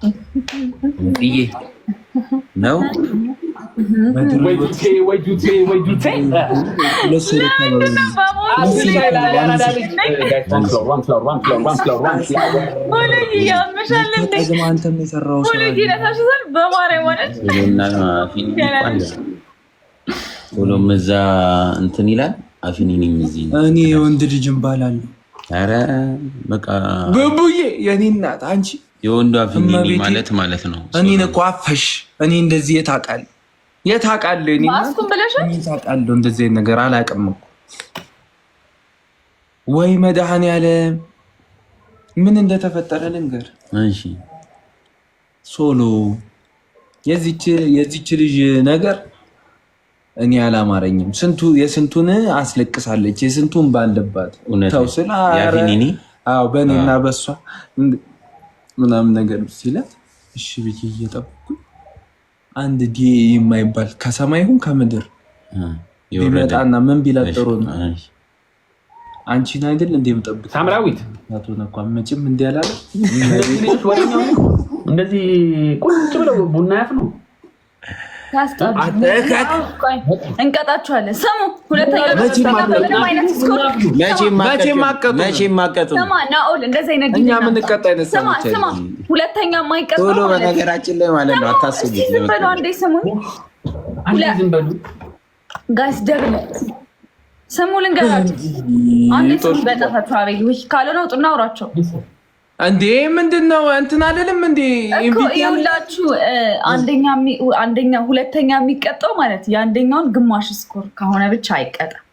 እንጥዬ ነው። ወይ ጁቴ፣ ወይ ጁቴ፣ ወይ ጁቴ። ሁለት ሰው። ለምንድን ነው በሞት? One flower, one flower, one flower, one flower, one flower. ቦሎዬ ያምሻል እንዴ? ቀድማ አንተም የሰራው ስራ። ቦሎዬ ነታሽታል በማርያም ማለት። ቶሎና አፊኒኒ እኮ አንድ ነው። ቶሎም እዛ እንትን ይላል፣ አፊኒኒም እዚህ። እኔ የወንድ ልጅ እባላለሁ። ኧረ በቃ። ቡቡዬ የኔ እናት አንቺ። የወንዱ አፊኒኒ እመቤቴ። ማለት ማለት ነው። እኔን እኮ አፈሽ። እኔ እንደዚህ የት አውቃለሁ? የት አውቃለሁ? እኔ ማስኩን ብለሻል። እኔ የት አውቃለሁ? እንደዚህ አይነት ነገር አላውቅም እኮ። ወይ መድኃኒዓለም፣ ምን እንደተፈጠረ ልንገር። እሺ። ሶሎ የዚች ልጅ ነገር እኔ አላማረኝም። ስንቱ የስንቱን አስለቅሳለች፣ የስንቱን ባለባት እውነት። ተው ስል ኧረ የአፊኒኒ። አዎ፣ በእኔና በሷ ምናምን ነገር ሲላት እሺ ብዬ እየጠበኩኝ አንድ ዲ የማይባል ከሰማይ ይሁን ከምድር የወረደ ቢመጣና ምን ቢላት ጥሩ ነው? እሺ። አንቺን አይደል እንደ የምጠብቅ ሳምራዊት። አቶ ነኳ መቼም እንዲህ አላለ። እነዚህ ልጆች ወሬኛ ሆኑ። እንደዚህ ቁጭ ብለው ቡና ያፍሉ። ቆይ እንቀጣችኋለን። ስሙ፣ ሁለተኛ ምንም አይነት score መቼም መቼም አቀጡ። መቼም አቀጡ። ስማ ናኦል፣ እንደዚህ አይነት እኛ የምንቀጣ አይነት ስማ ሰዎች ስማ፣ ሁለተኛ የማይቀጣው ቶሎ ማለት ነው። በነገራችን ላይ ማለት ነው አታስቡት። እስኪ ዝም በሉ አንዴ ስሙኝ። አንዴ ዝም በሉ። Guys፣ double ስሙ፣ ልንገራችሁ። አንዴ ስሙ በጠፋችሁ። አቤል ውይ፣ ካልሆነ ውጡና አውራቸው። እንዴ ምንድን ነው እንትን አልልም እንዴ? እኮ ይኸውላችሁ፣ አንደኛ ሁለተኛ የሚቀጣው ማለት የአንደኛውን ግማሽ score ከሆነ ብቻ አይቀጣም።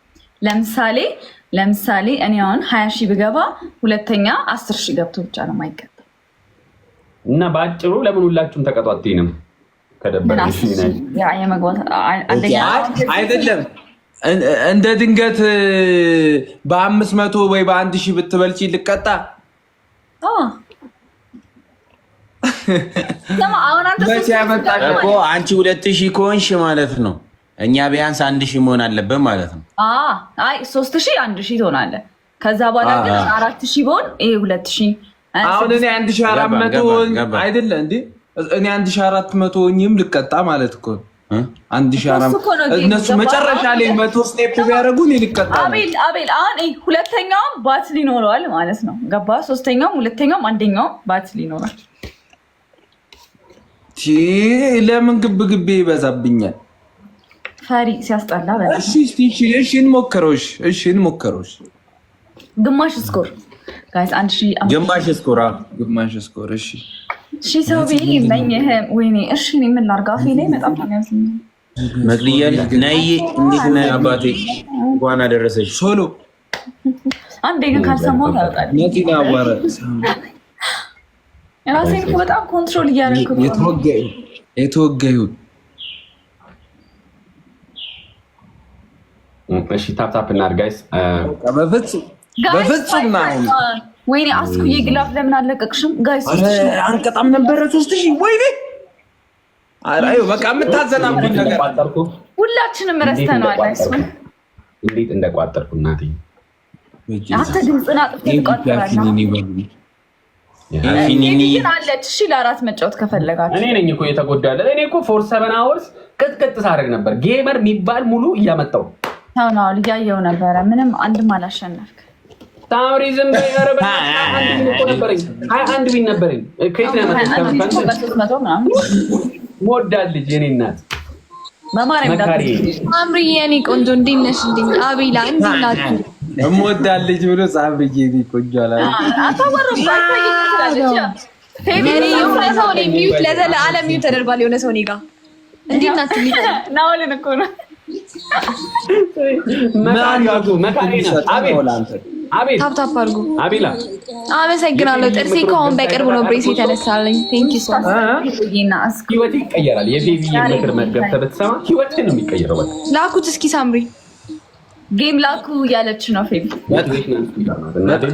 ለምሳሌ እኔ አሁን 20,000 ብገባ ሁለተኛ 10,000 ገብቶ ብቻ ነው የማይቀጣው። እና በአጭሩ ለምን ሁላችሁም ተቀጡ አትይንም? ከደበረሽ። ያ የመግባት አንደኛ አይደለም፣ እንደ ድንገት በ500 ወይ በ1000 ብትበልጪ ልቀጣ? አዎ። ስማ አሁን አንተ መቼ ያመጣሽ? እኮ አንቺ 2000 ከሆንሽ ማለት ነው እኛ ቢያንስ 1000 መሆን አለብን ማለት ነው። አይ፣ 3000 1000 ትሆናለህ። ከዛ በኋላ ግን 4000 ቢሆን ይሄ 2000። አሁን እኔ 1400 ገባ። አይደለ እንዴ? እኔ 1400 ሆኜም ልቀጣ ማለት እኮ ነው። 1400 እሱ እኮ ነው game። እነሱ ገባ? መጨረሻ ላይ 100 step ቢያደርጉ እኔ ልቀጣ ነው። አቤል፣ አቤል፣ አሁን ይሄ ሁለተኛውም battle ይኖረዋል ማለት ነው። ገባ? ሶስተኛውም፣ ሁለተኛውም፣ አንደኛውም battle ይኖራል። ቲ ለምን ግብ ግቤ ይበዛብኛል? ፈሪ ሲያስጠላ በጣም። እሺ እስቲ እሺ እሺ እንሞክረው። እሺ እሺ እንሞክረው። እሺ። ግማሽ score guys፣ 1000 ግማሽ score አዎ። ግማሽ score እሺ። ሺ ሰው ብዬ መኝህም ወይኔ። እሺ እኔ ምን ላድርግ? አፌ ላይ በጣም ነው የሚያዝኝ። መቅድያ ነይ፣ እንዴት ነህ አባቴ? እንኳን አደረሰሽ። ሶሎ። አንዴ ግን ካልሰማሁት ያወጣል። መኪና አዋረ። ራሴን እኮ በጣም control እያደረኩ እኮ ነው። የተወጋ ይሁን። እሺ tap tap እናድርግ guys። በፍጹም በፍጹም ና አሁን። ወይኔ አስኩዬ፣ glove ለምን አለቀቅሽም? Guys። ኧረ አንቀጣም ነበረ 3000፣ ወይኔ። ኧረ ይኸው በቃ የምታዘናብኝ ነገር። ሁላችንም ረስተነዋል። አይሱን። እንዴት እንደቋጠርኩ እናቴ። አንተ ድምፅን አጥፍተህ ትቋጥራለህ። ፊኒኒ። ግን አለች። እሺ ለአራት መጫወት ከፈለጋችሁ። እኔ ነኝ እኮ እየተጎዳለ። እኔ እኮ for 7 hours ቅጥቅጥ ሳደርግ ነበር። Gamer የሚባል ሙሉ እያመጣው። ተውናል እያየው ነበረ። ምንም አንድም አላሸነፍክ። ታምሪ ዝም በይ። ኧረ በእናትሽ 21 win እኮ ነበረኝ። 21 win ነበረኝ። ከየት ነው ያመጣሁት? በ300 ምናምን። ሞዳት ልጅ የኔ እናት። በማርያም። መካሪ። አምሪ የኔ ቆንጆ፣ እንዴት ነሽ? እንዴት አቤላ፣ እንዴት ናችሁ? እምወዳት ልጅ ብሎ ሳምሪዬ የኔ ቆንጆ አላለም። አታወሩም። ትላለች። እኔ የሆነ ሰው እኔ mute ለዘለዓለም mute ተደርጓል። የሆነ ሰው እኔ ጋር እንዴት ናችሁ? ናኦልን እኮ ነው። መካሪ ናት። አቤል አቤል። Tap tap አድርጉ። አቤላ። አመሰግናለሁ። ጥርሴ እኮ አሁን በቅርቡ ነው brace የተነሳልኝ። Thank you so ህይወት ይቀየራል። የቤቢ ምክር ገብተህ ብትሰማ ህይወትን ነው የሚቀየረው። በቃ። ላኩት እስኪ ሳምሪ። Game ላኩ እያለች ነው ፌቢ።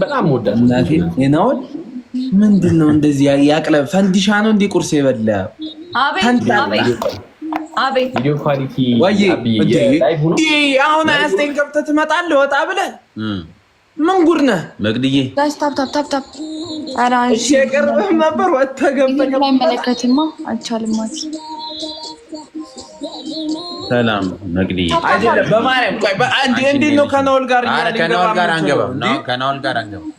በጣም ወዳት። እናቴ ናኦል ምንድን ነው እንደዚህ ያቅለ ፈንዲሻ ነው እንዲህ ቁርስ የበላ? አቤት አቤት አቤት። Video quality ወይ አሁን አያስቴን ገብተህ ትመጣለህ ወጣ ብለህ፣ ምን ጉድ ነህ? መቅድዬ። Guys, tap tap tap tap። ኧረ እሺ የቅርብህም ነበር ወጥተህ ገብተህ አይመለከትማ። አልቻልም። ሰላም መቅዲ አይደለም። በማርያም ቆይ፣ እንዴት ነው ከናውል ጋር? ኧረ ከናውል ጋር አንገባም። ከናውል ጋር አንገባም።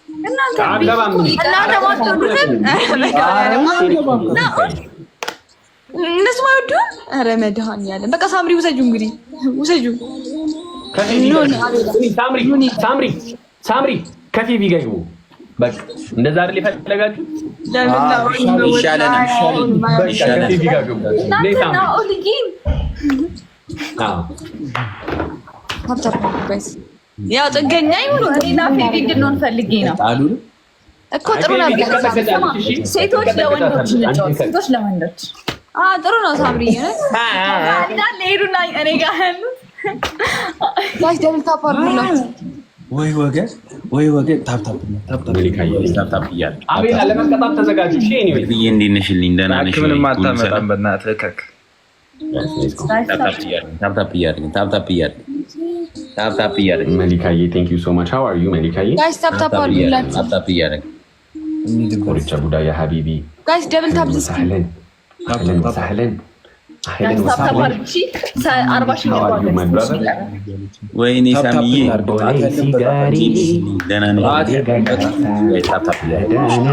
እነሱ አይወዱም። ኧረ መድኃኒዓለም በቃ ሳምሪ ውሰጁ፣ እንግዲህ ውሰጁ። ሳምሪ ሳምሪ ሳምሪ ከፊቢ ጋር ግቡ። በቃ እንደዛ አይደል የፈለጋችሁ? ይሻለናል። ከፊቢ ጋር ግቡ። ያው ጥገኛ ይሁኑ። እኔና ፌቢ እንድንሆን ፈልጌ ነው እኮ ጥሩ ነበር። ሴቶች ለወንዶች እንጫወት፣ ሴቶች ለወንዶች ጥሩ ነው። ሳምሪ እንዳለ ሄዱና እኔ ጋር ያሉት guys double tap አድርጉላችሁ። ወይ ወገን ወይ ወገን፣ tap tap tap tap እያለ አቤላ ለመቀጣት ተዘጋጁ። እሺ anyway ብዬ እንዴት ነሽልኝ? ደህና ነሽ? ምንም አታመጣም። በእናትህ ከክ tap tap እያደረግን tap tap እያደረግን tap tap እያደረግን መሊካዬ thank you so much, how are you መሊካዬ? Guys, tap tap አድርጉላችሁ። Tap tap እያደረግን ኮሪቻ ቡዳ يا حبيبي Guys, double tap. سهلا اهلا وسهلا. ወይኔ ሳሚዬ ደህና ነሽ? Tap tap እያደረግን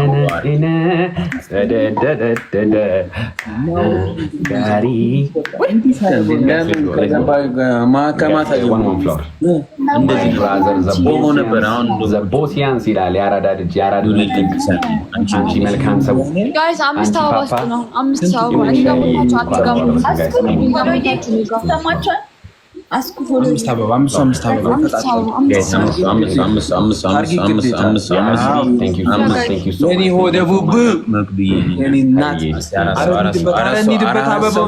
ከማታ እንደዚህ ቆሞ ነበር። አሁን ቦሲያንስ ይላል የአራዳ ልጅ፣ የአራዳ ልጅ፣ አንቺ መልካም ሰው። Guys, አምስት አበባ ስጡ ነው። አምስት አበባ እኔ ጋር አትጋቡ። ሰማችኋል? አስኩ follow አምስት አበባ፣ አምስት አምስት አበባ። አምስት አምስት አምስት አምስት አምስት አምስት አምስት። የኔ ሆደ ቡቡ፣ የኔ እናት፣ ኧረ እንሂድበት፣ ኧረ እንሂድበት አበባው።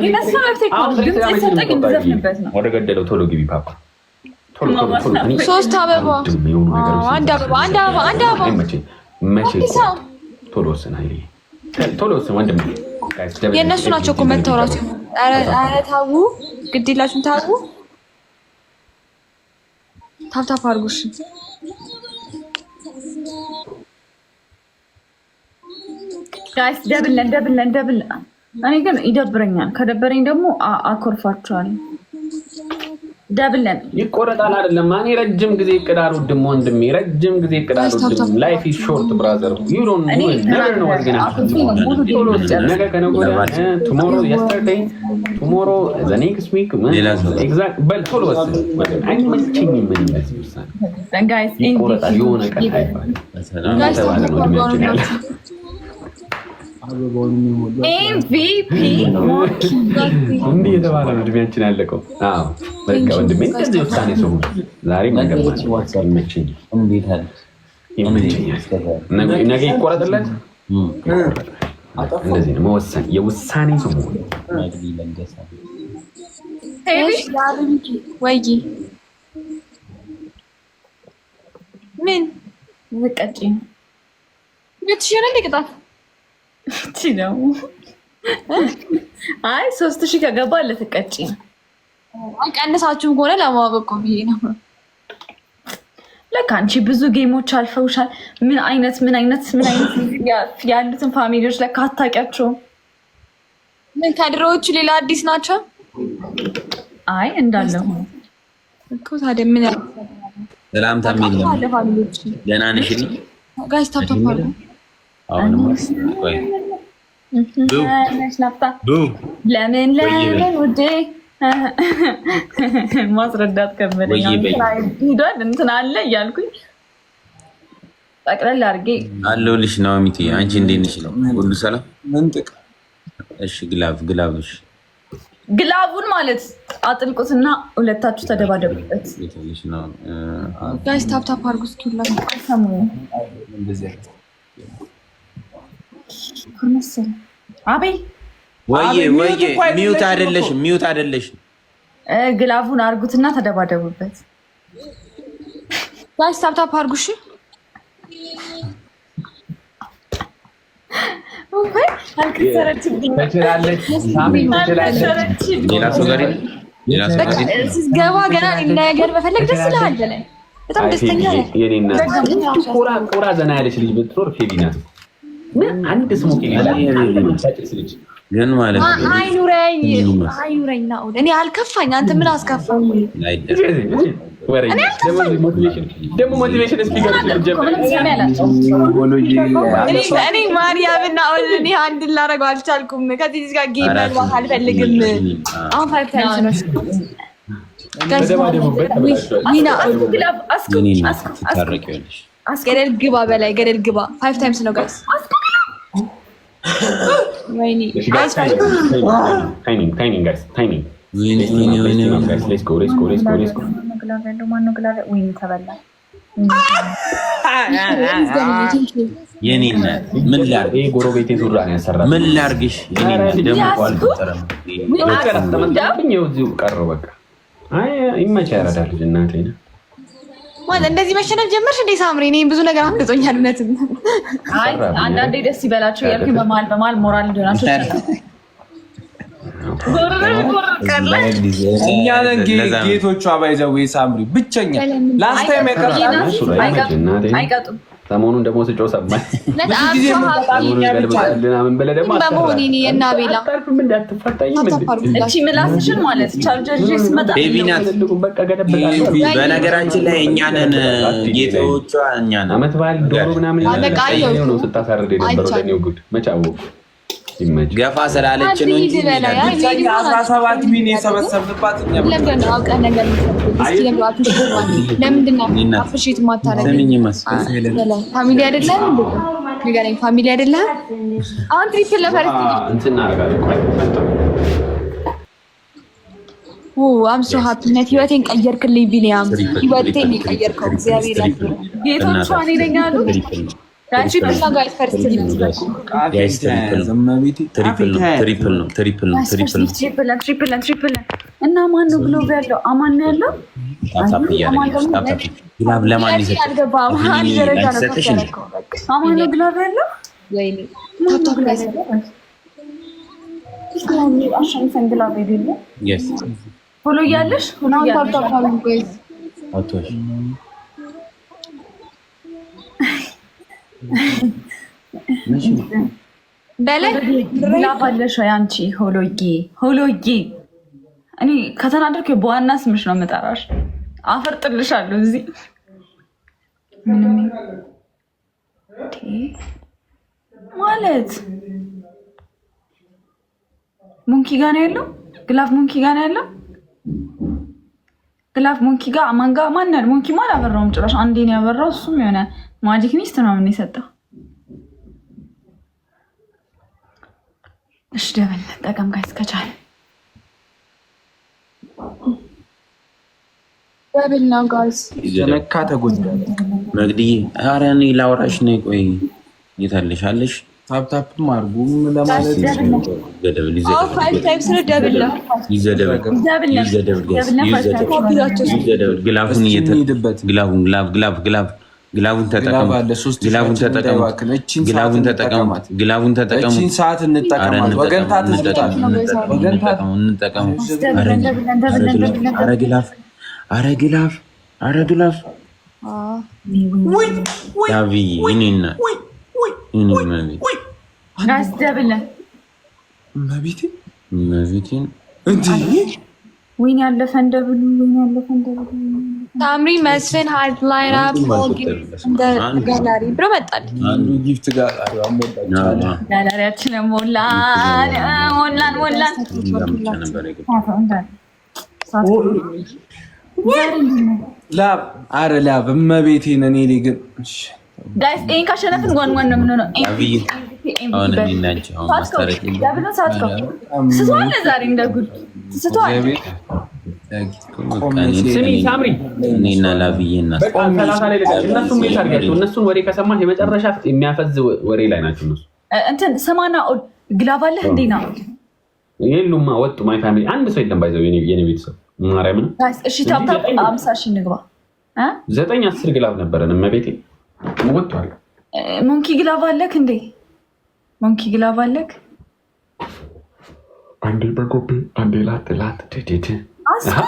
የነሱ መብት እኮ ነው። ድምፅ የሰጠኝ እንድዘፍንበት ነው። ወደ ገደለው ቶሎ ግቢ ፓፓ። ቶሎ ቶሎ ቶሎ። ሶስት አበባ፣ አንድ አበባ፣ አንድ አበባ፣ አንድ አበባ። መቼ ቶሎ ወስን ኃይሌ፣ ቶሎ ወስን ወንድሜ። የእነሱ ናቸው እኮ መተው እራሱ። ኧረ ታው ግድ የላችሁም ታው። Tap tap አድርጉ እሺ። Guys, double ነን፣ double ነን፣ double። እኔ ግን ይደብረኛል። ከደበረኝ ደግሞ አኮርፋቸዋለሁ። Double ነን። ይቆረጣል አይደለም። እኔ ረጅም ጊዜ እቅድ አልወድም ወንድሜ፣ ረጅም ጊዜ እቅድ አልወድም። Life is short, brother, you don't never know what's gonna happen። ነገ ከነገ ወዲያ፣ tomorrow, yesterday, tomorrow, the next week, exact በል ቶሎ ወስን። አይመቸኝም። ምን እንደዚህ ውሳኔ ይቆረጣል የሆነ ቀን አይባልም። ተባለ ነው እድሜያችን ያለ። MVP. እንዲህ የተባለ ነው እድሜያችን ያለቀው። አዎ በቃ ወንድሜ እንደዚህ ውሳኔ ሰው ዛሬ ነገር ይመቸኛል፣ ይመቸኛል። ነገ ይቆረጥለት። እንደዚህ ነው መወሰን፣ የውሳኔ ሰው መሆን። ወይ ምን ዝቀጪ 2000 ነው ቅጣት? እቺ ነው። አይ 3000 ከገባ ልትቀጪ ነው። ቀንሳችሁም ከሆነ ለማወቅ እኮ ብዬ ነው። ለካ አንቺ ብዙ game ኦች አልፈውሻል። ምን አይነት ምን አይነት ምን አይነት ያሉትን family ዎች ለካ አታውቂያቸውም። ምን ከድሮዎቹ ሌላ አዲስ ናቸው? አይ እንዳለ ሆኖ እኮ ታዲያ ምን ሰላምታ የለም። ደህና ነሽ? Guys, tap tap አድርጉ። አሁንማ ቆይ። ለምን ለምን ውዴ ማስረዳት ከበደኝ። ሂዷል እንትን አለ እያልኩኝ ጠቅለል አድርጌ አለሁልሽ። ናኦሚቲ አንቺ እንዴት ነሽ? ሁሉ ሰላም? እሺ glove glove እሺ Glove ኡን ማለት አጥልቁትና ሁለታችሁ ተደባደቡበት። Guys, tap tap አድርጉ እስኪ ሁላችሁ። መሰለኝ አቤል። ወይዬ ወይዬ፣ mute አይደለሽም፣ mute አይደለሽም። Glove ኡን አድርጉትና ተደባደቡበት። Guys, tap tap አድርጉ እሺ። አልከሰረችብኝ። ትችላለች፣ ሳሚ ትችላለች። ሌላ ሰው ጋር ስትገባ ገና ነገር መፈለግ ደስ ይልሃል። በላይ በጣም ደስተኛ ነህ። ቆራ ዘና ያለች ልጅ ብትኖር ፌቢ ናት። ምን አንድ smoke ልጅ ግን ማለት ነው። አይኑረኝ አይኑረኝ ናኦል፣ እኔ አልከፋኝ። አንተ ምን አስከፋ? ደግሞ motivation speaker እኔ ማርያምን ናኦል፣ እኔ አንድ ላደርገው አልቻልኩም። ከዚህ ልጅ ጋር game መግባት አልፈልግም። አሁን five times ነው። ገደል ግባ፣ በላይ ገደል ግባ። Five times ነው guys። ወይኔ Timing guys፣ timing። Let's go, let's go, let's go, let's go። የኔ እናት ምን ላድርግ? ጎረቤቴ ዙራ ነው ያሰራት። ምን ላድርግሽ? የኔ እናት ደግሞ አልፈጠረም። እዚሁ ቀረሁ በቃ። አይ ይመቻ፣ ያረዳል ልጅ እናቴ ነው። ማለት እንደዚህ መሸነፍ ጀመርሽ እንዴ ሳምሪ? እኔ ብዙ ነገር አምልጦኛል። እውነትም አይ አንዳንዴ ደስ ይበላቸው ያልኩኝ በመሀል በመሀል ሞራል እንዲሆናቸው ይችላል። እኛ ነን ጌቶቿ። By the way ሳምሪ ብቸኛ last time አይቀጡም። ሰሞኑን ደግሞ ስጮህ ሰማኝ። ምናምን ብለህ ደግሞ በመሆኔ እና ቤላ አታርፍም እንደ አትፋታኝም እንደ እቺ ምላስሽን ማለት ቻርጀር ይዤ ስመጣ ቤቢ ናት። በቃ ገለብጣለሁ። በነገራችን ላይ እኛ ነን ጌቶቿ፣ እኛ ነን። ዓመት በዓል ዶሮ ምናምን በቃ አየሁት። ነው ስታሳርድ የነበረው። ለእኔው ጉድ መች አወኩ። ይመችህ። ገፋ ስላለች ነው እንጂ 17 win የሰበሰብንባት እኛ ብቻ። ለምንድን ነው አውቀህ ነገር የምትሰብከው? እስኪ ለምንድን ነው appreciate ለምንድን ነው appreciate የማታደርገው? ስሚኝ መስ Family አይደለህም እንዴ? ንገረኝ፣ family አይደለህም? አሁን triple ለ first እንትን እናደርጋለን። ቆይ መጣሁ። I'm so happy ነት ህይወቴን ቀየርክልኝ ቢኒያም፣ ህይወቴን የቀየርከው እግዚአብሔር ያክብርህ። ጌቶቿ እኔ ነኝ አሉ። Triple ነው። Triple ነው guys፣ first Guys triple ነው። Triple ነው። Triple ነው። Triple ነው። Triple ነው። Triple triple triple እና ማን ነው glove ያለው? አማን ነው ያለው። Tap tap እያደረገች tap tap። Glove ለማን ይሰጥ? አልገባም። አንድ ደረጃ ነው ከፍ ሰጠሽ እንዴ? ያደረገው። በቃ አማን ነው glove ያለው። ወይኔ tap tap guys። አሸንፈን glove የሌለ Yes. Follow እያለሽ follow አሁን tap እያለሽ Tap አድርጉ guys። አትዋሽ። በላይ Glove አለሽ ወይ አንቺ? ሆሎጌ ሆሎጌ፣ እኔ ከተናደርኩ በዋና ስምሽ ነው የምጠራሽ። አፈርጥልሻለሁ እዚህ ምንም ማለት ሞንኪ ጋ ነው ያለው። Glove ሞንኪ ጋ ነው ያለው። Glove ሞንኪ ጋ ማን ጋ ማን ያለ ሞንኪ ማን አበራውም ጭራሽ አንዴ ነው ያበራው። እሱም የሆነ magic mist ምናምን የሰጠው። እሺ double እንጠቀም guys ከቻለ። Double ነው guys። ተነካ ተጎዳ። መግድዬ ኧረ እኔ ላውራሽ ነው። ቆይ የት አለሽ? አለሽ Tap tap ም አድርጉም ለማለት ገደብ አሁን five times ነው፣ double ነው። ይዘደብል ይዘደብል ይዘደብል glove ኡን እንሂድበት። Glove ኡን glove glove glove glove ኡን ተጠቀሙ። Glove አለ፣ 3000 Glove ኡን ተጠቀሙ። እንዳይባክን። እቺን Glove ኡን ሰዓት ተጠቀሙ። እንጠቀማት። Glove ኡን ተጠቀሙ። እቺን ሰዓት እንጠቀማት። ወገንታ ትዝብታል። ወገንታ እንጠቀሙ። ኧረ glove ኧረ glove ኧረ glove ዳቪዬ የእኔ እናት የእኔ እመቤት Guys double እመቤቴ እመቤቴን እንዲህ Win ያለፈን double win ያለፈን double። ሳምሪ መስፍን has line up gallery ብሎ መጣል። አንዱ gift ጋር ጋላሪያችንን ሞላን ሞላን ሞላን። ብቻ ነበር የገባው። Love አረ love እመቤቴን እኔ ላይ ግን Guys ይሄን ካሸነፍን one one ነው የምንሆነው። አብይ አሁን እኔና አንቺ አሁን ማስታረቅ Double ኡን ሳትከው ስቷል። ዛሬ እንደ ጉድ ስቷል። ስሚ ሳምሪ፣ እኔና ላብዬ እና በቃ 30 ላይ ልቀቅ። እነሱን mute አድርጊያቸው። እነሱን ወሬ ከሰማህ የመጨረሻ የሚያፈዝ ወሬ ላይ ናቸው እነሱ። እንትን ስማና glove አለህ እንዴ? ነው የሉማ ወጡ። My family አንድ ሰው የለም። By the way የኔ ቤተሰብ ማርያምን Guys። እሺ tap tap 50,000 ንግባ። 9 10 glove ነበረን። እመቤቴ ወጥቷል። ሞንኪ glove አለክ እንዴ? ሞንኪ glove አለክ? አንዴ በጎቤ አንዴ ላጥ ላጥ ዴዴ። አስኩ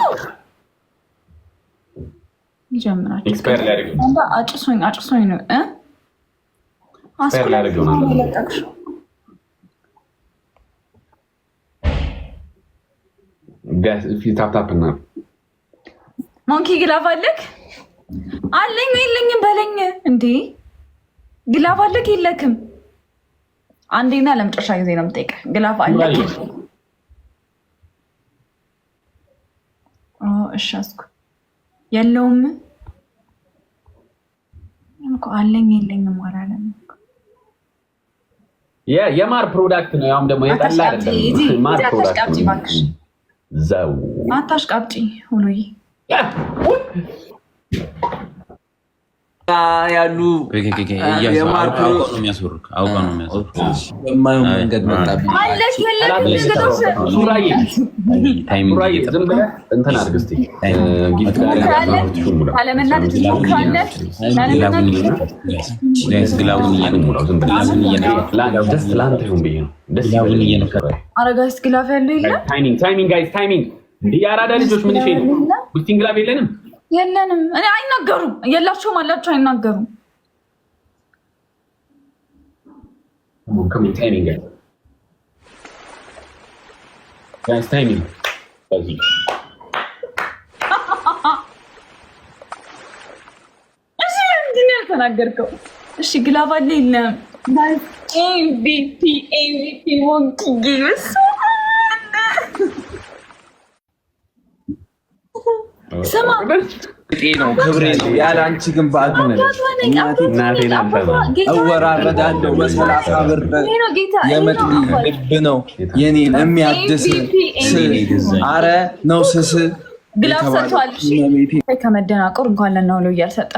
ይጀምራል። Expire ሊያደርግ አጭሶኝ አጭሶኝ ነው እ Expire ሊያደርግ ይሆናል። ለቀቅሽው። Tap tap እና Monkey glove አለክ? አለኝ የለኝም በለኝ እንዴ። Glove አለክ የለክም? አንዴና ለመጨረሻ ጊዜ ነው የምጠይቀህ። Glove አለክ? እሺ አስኩ የለውም እኮ አለኝ የለኝም አላለም። የማር product ነው። ያውም ደግሞ የጠላ አይደለም። ማር product ነው። ዘው አታሽቃብጪ ሁሉዬ ያሉ አውቀው ነው የሚያስወሩክ። በማየው መንገድ መጣብኝ። አለክ የለክም? ሱራዬ ዝም ብለህ እንትን አድርግ እስኪ gift አለመናደድ ትሞክራለህ። Glove ኡን ደስ ለአንተ ይሁን ብዬ ነው። ደስ ኧረ guys glove ያለው የለም። Timing, timing guys, timing። እንዲህ የአራዳ ልጆች ምን ነው? Boosting glove የለንም። የለንም። እኔ አይናገሩም። የላቸውም አላቸው አይናገሩም። Timing guys, timing። እሺ ለምንድን ነው ያልተናገርከው? እሺ glove አለ የለም? MVP, MVP Monkey ጌምስ። ስማ ነው ክብሬ ነው። ያለ አንቺ ግን ባዶ ነኝ። እወራረዳለሁ በ30 ብር የመጥሊ ልብ ነው የኔን የሚያድስ አረ ነው ስስ Glove ሰጥቷል። ከመደናቆር እንኳን ለናውለው እያልሰጠ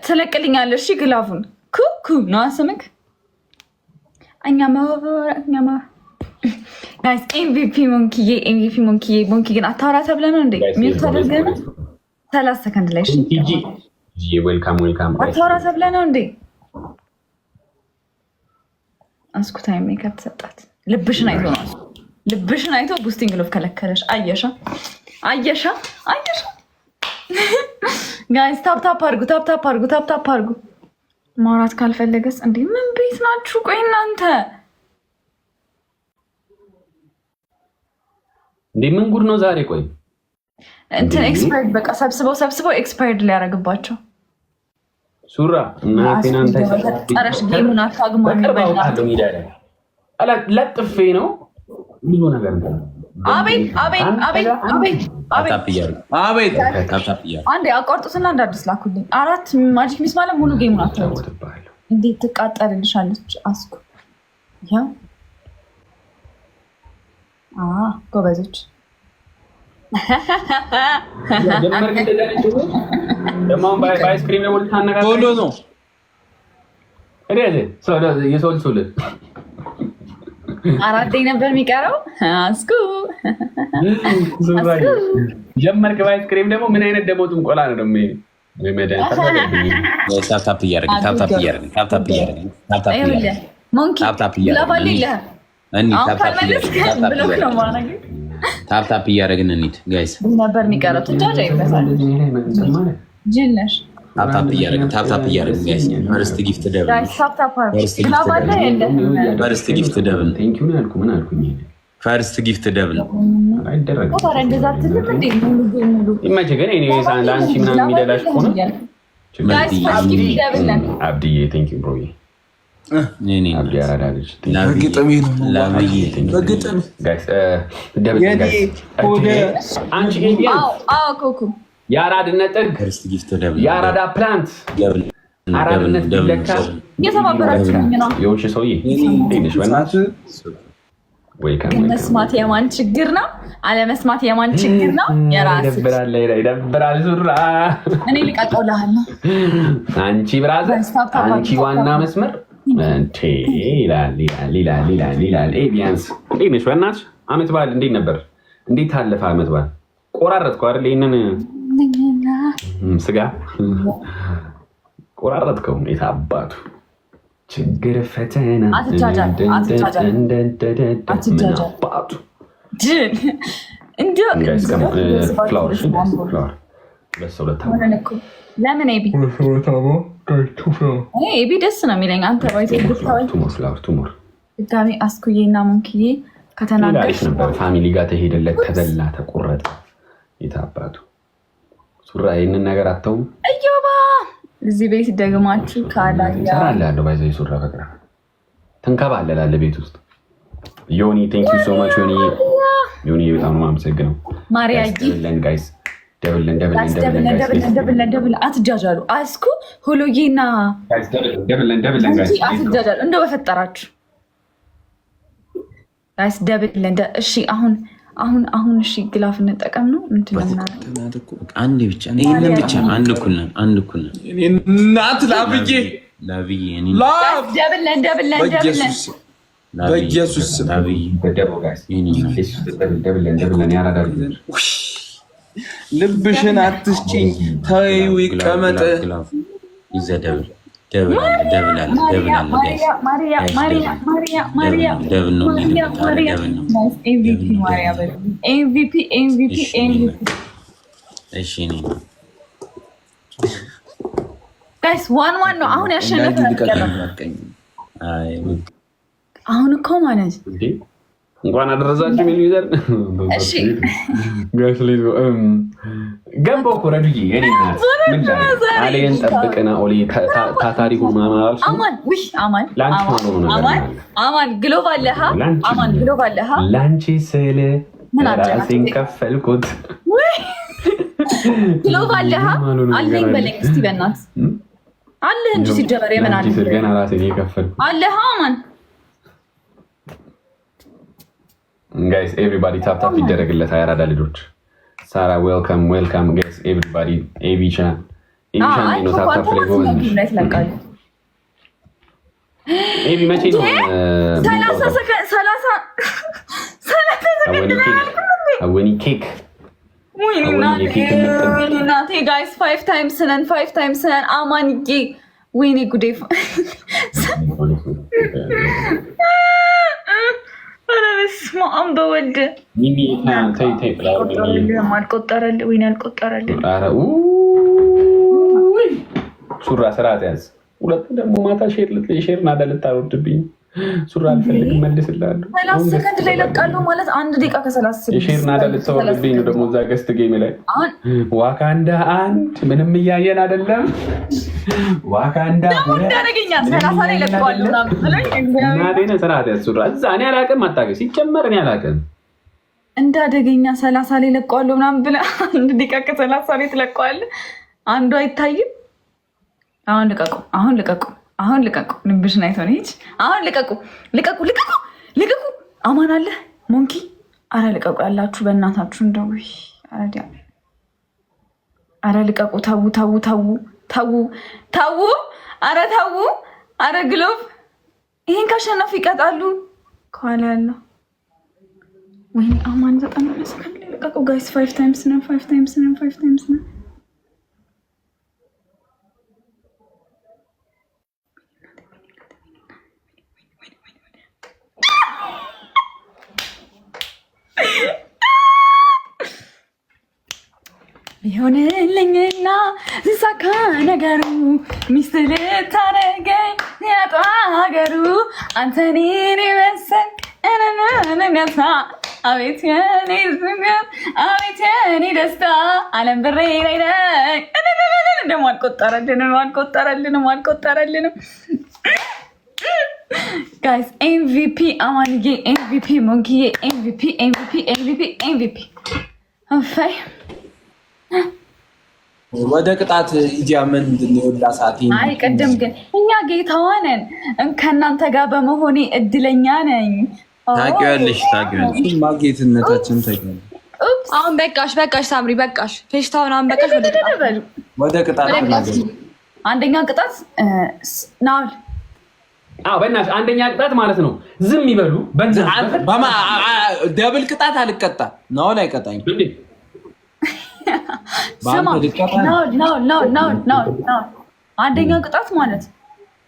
ትለቅልኛለህ። እሺ glove ኡን ኩኩ ነው ስምክ። እኛ guys MVP Monkey ዬ፣ MVP Monkey ዬ። Monkey ግን አታወራ ተብለህ ነው እንዴ? Mute አድርገህ ነው 30 ሰከንድ ላይ Welcome, welcome። አታወራ ተብለህ ነው እንዴ? አስኩ time maker ተሰጣት። ልብሽን አይቶ ነው፣ ልብሽን አይቶ boosting glove ከለከለሽ። አየሻ አየሻ አየሻ። Guys tap tap አድርጉ፣ tap tap አድርጉ፣ tap tap አድርጉ። ማውራት ካልፈለገስ እንዴ? ምን ቤት ናችሁ? ቆይ እናንተ እንዴ ምን ጉድ ነው ዛሬ? ቆይ እንትን expired በቃ ሰብስበው ሰብስበው expired ሊያደርግባቸው ሱራ እናቴን አንተ ጠረሽ game ኡን አታግማ። በቅርብ አውቃለሁ። ሜዳ ላይ ለጥፌ ነው ብዙ ነገር። አቤት አቤት አቤት አቤት አቤት። አንዴ አቋርጡትና እንደ አዲስ ላኩልኝ። አራት magic miss ማለት ሙሉ game ኡን አታዩት። እንዴት ትቃጠልልሻለች አስኩ። ያው ጎበዞች። በአይስክሪም ደግሞ ልታነጋግረኝ ቶሎ ነው። የሰው ልጅ አራቴ ነበር የሚቀረው። አስኩ ጀመርክ። በአይስክሪም ደግሞ ምን አይነት ደግሞ ጥንቆላ ነው ደግሞ? Tap tap እያደረግን፣ tap tap እያደረግን፣ tap tap እያደረግን፣ tap tap እያደረግን። Monkey Tap tap እያደረግን እንሂድ። አሁን Tap tap ካልመለስክ block ነው ማድረግ። Tap tap እያደረግን እንሂድ guys። ነበር የሚቀረው። ትጃጅ አይበሳል ጅል ነሽ። Tap tap እያደረግን፣ tap tap እያደረግን guys። First gift double። Guys tap tap አድርጉ። Glove አለ የለህም? First gift double። Thank you ነው ያልኩህ። ምን አልኩኝ? First gift double። አይደረግም። ታዲያ እንደዛ አትልም እንዴ? ሙሉ ሙሉ ይመችህ። ግን anyways ለአንቺ ምናምን የሚደላሽ ከሆነ Guys first gift double ነን። አብድዬ thank you bro ዬ። አብዲ አራዳ ልጅ። በግጥሜ ነው በግጥም። Double አንቺ አዎ አዎ ኮኩ የአራድነት ጥግ First gift double። የአራዳ plant አራድነት ቢለካ እየተባበራችሁኝ ነው። የሆንሽ ሰውዬ እንዴት ነሽ? በእናትሽ welcome። ግን መስማት የማን ችግር ነው? አለመስማት የማን ችግር ነው? የራስ ይደብራል፣ ይደብራል። ሱራ እኔ ልቀቀውልሃለሁ። አንቺ brother፣ አንቺ ዋና መስመር እንቴ ይላል ይላል ይላል ይላል ይላል። ቢያንስ እንዴት ነሽ? በእናትሽ አመት በዓል እንዴት ነበር? እንዴት ታለፈ አመት በዓል? ቆራረጥከው አይደል? ይህንን ስጋ ቆራረጥከው። የት አባቱ ችግር ፈተና አትጃጃል፣ አትጃጃል፣ አትጃጃል። አባቱ ጅል ለምን ኤቢ ኤቢ ደስ ነው የሚለኝ። አንተ ድጋሚ አስኩዬ እና ሞንክዬ ከተናገርሽ ነበር። Family ጋር ተሄደለት፣ ተበላ፣ ተቆረጠ። የታባቱ ሱራ ይህንን ነገር አተውም። እዮባ እዚህ ቤት ደግማችሁ ካላያ እሰራልሃለሁ። By the way ሱራ በቅራ ትንከባለላለህ ቤት ውስጥ። ዮኒ thank you so much ዮኒ። ዮኒ በጣም ነው የማመሰግነው። ማሪያ guys double ን double ን double ን double አትጃጃሉ። አስኩ ሁሉዬና double ን double ን አትጃጃሉ እንደው በፈጠራችሁ guys double ን። እሺ አሁን አሁን አሁን እሺ glove እንጠቀም ነው ምንድን ነው? አንድ ብቻ ይህንን ብቻ አንድ እኩል ነን፣ አንድ እኩል ነን። እናት ላብዬ ላብዬ double ን double ን double ን በኢየሱስ ልብሽን አትስጪኝ፣ ተይው ይቀመጥ። Guys 1-1 ነው አሁን ያሸነፈ። አሁን እኮ ማለት እንኳን አደረሳችሁ የሚል user ገባሁ እኮ ረዱዬ። አሌን ጠብቅና ኦሌ ታታሪ ሁን ምናምን አላልሽም? አማን glove አለህ? አማን glove አለህ? ላንቺ ስል ራሴን ከፈልኩት። Glove አለህ? አለኝ በለኝ እስቲ በእናትህ አለህ እንጂ ሲጀመር የምን አለህ? ገና ራሴን የከፈልኩት አለህ አማን Guys everybody tap tap ይደረግለት። አያራዳ ልጆች ሳራ welcome welcome guys everybody። ኤቢቻ ኤቢቻ ነው tap tap ላይ ጎበዝ ነሽ። ኤቢ መቼ ነው አወኒ ኬክ እናቴ guys five times ነን፣ five times ነን። አማንዬ ወይኔ ጉዴ ኧረ በስመ አብ በወልድ አልቆጠረልህ። ወይኔ አልቆጠረልህ። ሱራ ስርዓት ያዝ። ሁለቱ ደግሞ ማታ share ናዳ ልታወርድብኝ ሱራ አልፈልግም መልስልሃለሁ። 30 ሰከንድ ላይ ለቃለሁ ማለት 1 ደቂቃ ከ36 የ share ናዳ ልታወርድብኝ ነው ደግሞ እዛ guest game ላይ ዋካንዳ አንድ ምንም እያየን አይደለም። ዋካንዳ እንዳደረገኛል 30 ላይ ለቀዋለሁ ምናምን ስርዓት ያዝ ሱራ እዛ እኔ አላውቅም። አታውቅም ሲጀመር እኔ አላውቅም። እንዳደገኛ 30 ላይ ለቀዋለሁ ምናምን ብለህ 1 ደቂቃ ከ30 ላይ ትለቀዋለህ። አንዱ አይታይም። አሁን ልቀቁ፣ አሁን ልቀቁ፣ አሁን ልቀቁ። ልብሽን አይቶ ነው ይች። አሁን ልቀቁ፣ ልቀቁ፣ ልቀቁ፣ ልቀቁ። አማን አለ ሞንኪ። አረ ልቀቁ ያላችሁ በእናታችሁ እንደው። አረ ልቀቁ። ተዉ፣ ተዉ፣ ተዉ፣ ተዉ፣ ተዉ። አረ ተዉ። አረ glove። ይሄን ካሸነፉ ይቀጣሉ። ከኋላ ያለው ወይኔ አማን 90 ሰከንድ ላይ ልቀቁ guys። Five times ነን፣ five times ነን፣ five times ነን። ቢሆንልኝና ሲሳካ ነገሩ ሚስት ልታረገኝ ያጧ ሀገሩ አንተ እኔን መሰል እነነነነሳ አቤት የኔ ዝንገት አቤት የኔ ደስታ አለም ብሬ ላይ ነኝ። ደግሞ አልቆጠረልንም አልቆጠረልንም አልቆጠረልንም። Guys MVP አማንዬ፣ MVP ሞንኪዬ፣ MVP MVP MVP MVP። እፈይ ወደ ቅጣት ሂጂ። ምንድን ነው የወላ ሰዓት? አይ ቅድም ግን እኛ ጌታዋ ነን። ከእናንተ ጋር በመሆኔ እድለኛ ነኝ። ታውቂዋለሽ፣ ታውቂዋለሽ። ማጌትነታችን ታውቂዋለሽ። አሁን በቃሽ፣ በቃሽ ሳምሪ በቃሽ። ፌሽታውን አሁን በቃሽ። ወደ ቅጣት አንደኛ ቅጣት ናል። አዎ በእናትሽ አንደኛ ቅጣት ማለት ነው ዝም ይበሉ። Double ቅጣት አልቀጣ ናኦል አይቀጣኝ። አንደኛ ቅጣት ማለት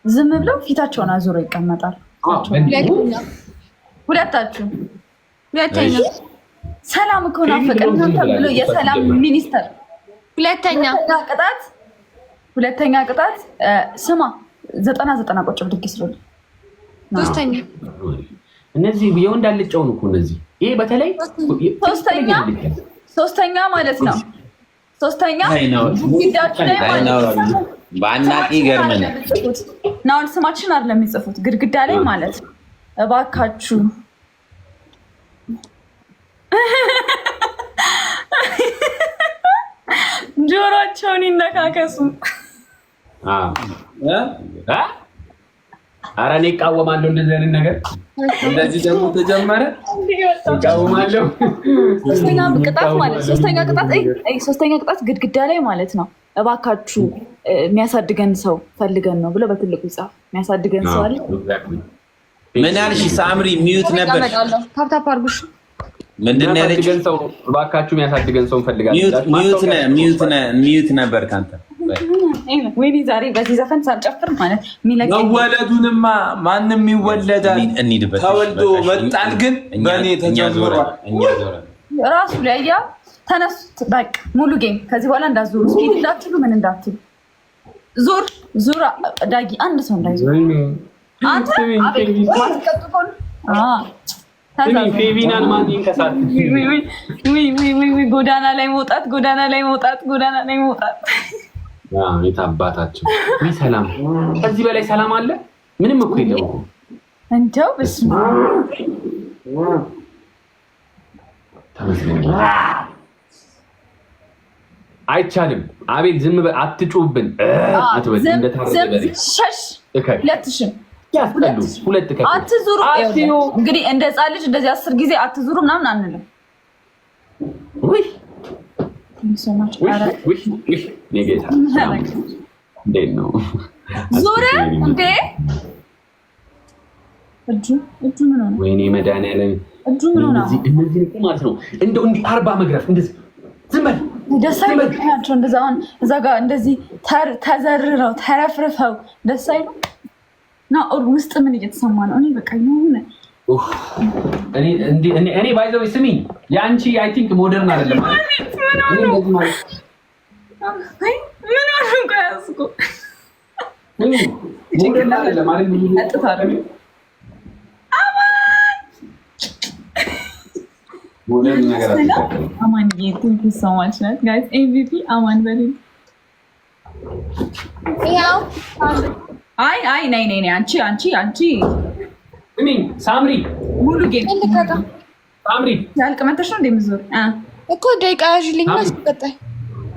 ዝም ብለው ፊታቸውን አዙረው ይቀመጣል። ሁለታችሁ። ሰላም እኮ ናፈቀን ብሎ የሰላም ሚኒስተር። ሁለተኛ ቅጣት፣ ሁለተኛ ቅጣት ስማ፣ 99 ቁጭ ብድግ ስለሆነ ሶስተኛ እነዚህ የወንድ አልጫውን እኮ እነዚህ ይሄ በተለይ ሶስተኛ ሶስተኛ ማለት ነው። ሶስተኛ በአናቂ ገርመናል። ናሁን ስማችን አይደለም የሚጽፉት ግድግዳ ላይ ማለት ነው። እባካችሁ ጆሮአቸውን ይነካከሱ። ኧረ እኔ እቃወማለሁ እንደዚህ አይነት ነገር። እንደዚህ ደግሞ ተጀመረ። እቃወማለሁ። ሶስተኛ ቅጣት ማለት ሶስተኛ ቅጣት ሶስተኛ ቅጣት ግድግዳ ላይ ማለት ነው። እባካችሁ የሚያሳድገን ሰው ፈልገን ነው ብሎ በትልቁ ይጻፍ። የሚያሳድገን ሰው አለ። ምን አልሽ ሳምሪ? Mute ነበር። Tap tap አድርጉሽ። ምንድን ነው ያለችው? እባካችሁ የሚያሳድገን ሰው እንፈልጋለን። Mute ነበር ከአንተ። ወይኔ ዛሬ በዚህ ዘፈን ሳልጨፍር ማለት መወለዱንማ ማንም ይወለዳል። ተወልዶ መጣል ግን በእኔ ተጀምሯል። ራሱ ላይ ያ ተነሱት። በቃ ሙሉ game ከዚህ በኋላ እንዳትዞሩ፣ speed እንዳትሉ፣ ምን እንዳትሉ። ዙር ዙር፣ ዳጊ አንድ ሰው እንዳይዞር። አንተ ፌቪናን ማን ይንከሳት? ጎዳና ላይ መውጣት፣ ጎዳና ላይ መውጣት፣ ጎዳና ላይ መውጣት። የት አባታቸው ሰላም! ከዚህ በላይ ሰላም አለ? ምንም እኮ የለም እኮ እንደው በስመ አብ አይቻልም። አቤል ዝም በል፣ አትጩብን፣ አትበል። እንደታረደ ሸሽ ሁለትሽም ያስጠሉ ሁለት ከፍ አትዙሩ። እንግዲህ እንደ ሕፃን ልጅ እንደዚህ 10 ጊዜ አትዙሩ ምናምን አንልም። ውይ ውይ ውይ ጌታ እንዴት ነው ዙር እንዴ? እጁ እጁ ምን ሆነ? ወይኔ መድኃኒዓለም እጁ ምን ሆነ? እነዚህ እኮ ማለት ነው እንደው እንዲህ 40 መግረፍ እንደዚህ ዝም በል ደስ አይልም ናቸው። እንደዛ አሁን እዛ ጋር እንደዚህ ተዘርረው ተረፍርፈው ደስ አይሉም። ናኦል ውስጥ ምን እየተሰማ ነው? እኔ በቃ የሆነ እኔ by the way ስሚኝ፣ የአንቺ I think modern አይደለም። ምን ሆነ? ቆይ አስኩ Modern አይደለም አይደል? Modern ነገር አማንዬ thank you so much ናት guys። MVP አማን በሉኝ። ያው አይ አይ ነይ ነይ ነይ አንቺ አንቺ አንቺ ስሚኝ ሳምሪ ሙሉ game ሳምሪ ያልቅ መተሽ ነው እንደምዞር እኮ ደቂቃ ያዥልኝ ቀጣይ።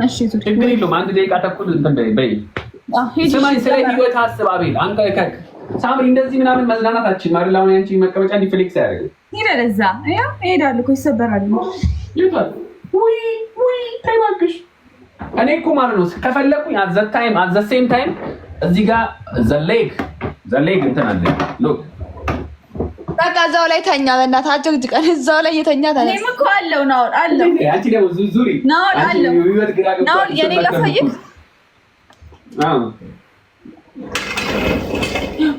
እሺ ዙሪ፣ ችግር የለውም። 1 ደቂቃ ተኩል እንትን በይ በይ። ስማኝ፣ ስለ ህይወት አስብ አቤል። አንተ ከክ ሳምሪ እንደዚህ ምናምን መዝናናታችን ማለት አሁን ያንቺ መቀመጫ እንዲህ flex አያደርግም። ሄደ እዛ ያው እሄዳለሁ እኮ ይሰበራል። ይቷል። ውይ ውይ ተይ እባክሽ። እኔ እኮ ማለት ነው ከፈለኩኝ at the time at the same time እዚህ ጋር the leg the leg እንትን አለ look በቃ እዛው ላይ ተኛ። በእናትህ አጨቅጭቀን እዛው ላይ እየተኛ ተነሳ። እኔም እኮ አለው ናኦል አለው። አንቺ ደግሞ ዙሪ ናኦል አለው። ናኦል የኔ ላሳይክ።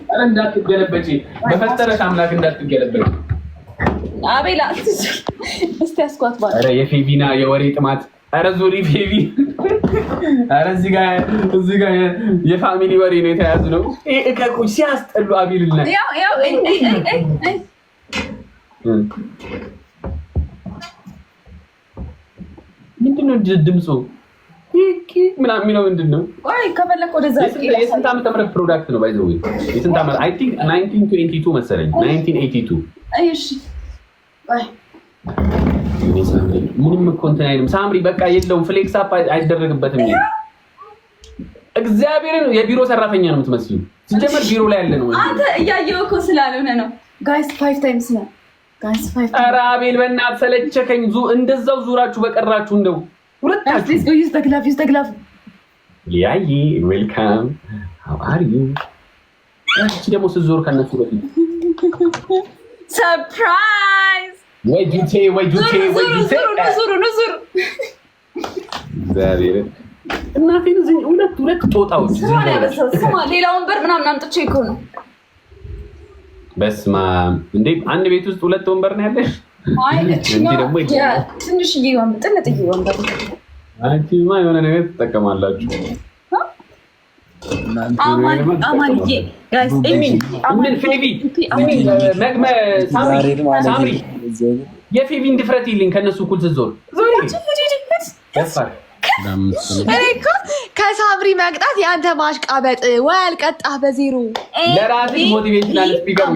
ኧረ እንዳትገለበጪ በፈጠረሽ አምላክ እንዳትገለበጪ። አቤላ እስቲ አስኳት ባል። ኧረ የፌቪና የወሬ ጥማት። ኧረ ዙሪ ፌቪ። ኧረ እዚህ ጋር እዚህ ጋር የ family ወሬ ነው የተያዙ ነው። እከቁ ሲያስጠሉ አቤልና ያው ያው አይ ምንድን ነው ድምፁ ምናምን የሚለው ምንድን ነው? ቆይ ከፈለክ ወደዛ። የስንት ዓመተ ምህረት product ነው? By the way የስንት ዓመት I think 1922 መሰለኝ 1982። እሺ ቆይ ምንም እኮ እንትን አይልም ሳምሪ፣ በቃ የለውም flex up አይደረግበትም። እግዚአብሔርን የቢሮ ሰራተኛ ነው የምትመስሉ። ሲጀመር ቢሮ ላይ ያለ ነው። አንተ እያየሁ እኮ ስላልሆነ ነው። Guys 5 times ነው guys 5። ኧረ አቤል በእናትህ ሰለቸከኝ። እንደዛው ዙራችሁ በቀራችሁ እንደው ሁለታችሁ። Use the glove, use the glove። ሊያይ welcome, how are you። አንቺ ደግሞ ስትዞር ከነሱ በፊት Surprise! ወይ ጁቴ ወይ ጁቴ ወይ ጁቴ ዙሩ ዙሩ። እግዚአብሔርን እናቴን ሁለት ሁለት ጦጣዎች። ስማ ሌላ ወንበር ምናምን አምጥቼ እኮ ነው። በስመ አብ እንዴ! አንድ ቤት ውስጥ ሁለት ወንበር ነው ያለሽ? ትንሽዬ ጥንጥዬ ወንበር። አንቺማ የሆነ ነገር ትጠቀማላችሁ። ምን ፌቪ ሳምሪ የፌቪን ድፍረት ይልኝ ከእነሱ እኩል ስትዞር እኔ እኮ ከሳምሪ መቅጣት የአንተ ማሽቃበጥ ወይ አልቀጣህ በዜሮ። ለራስሽ motivational speaker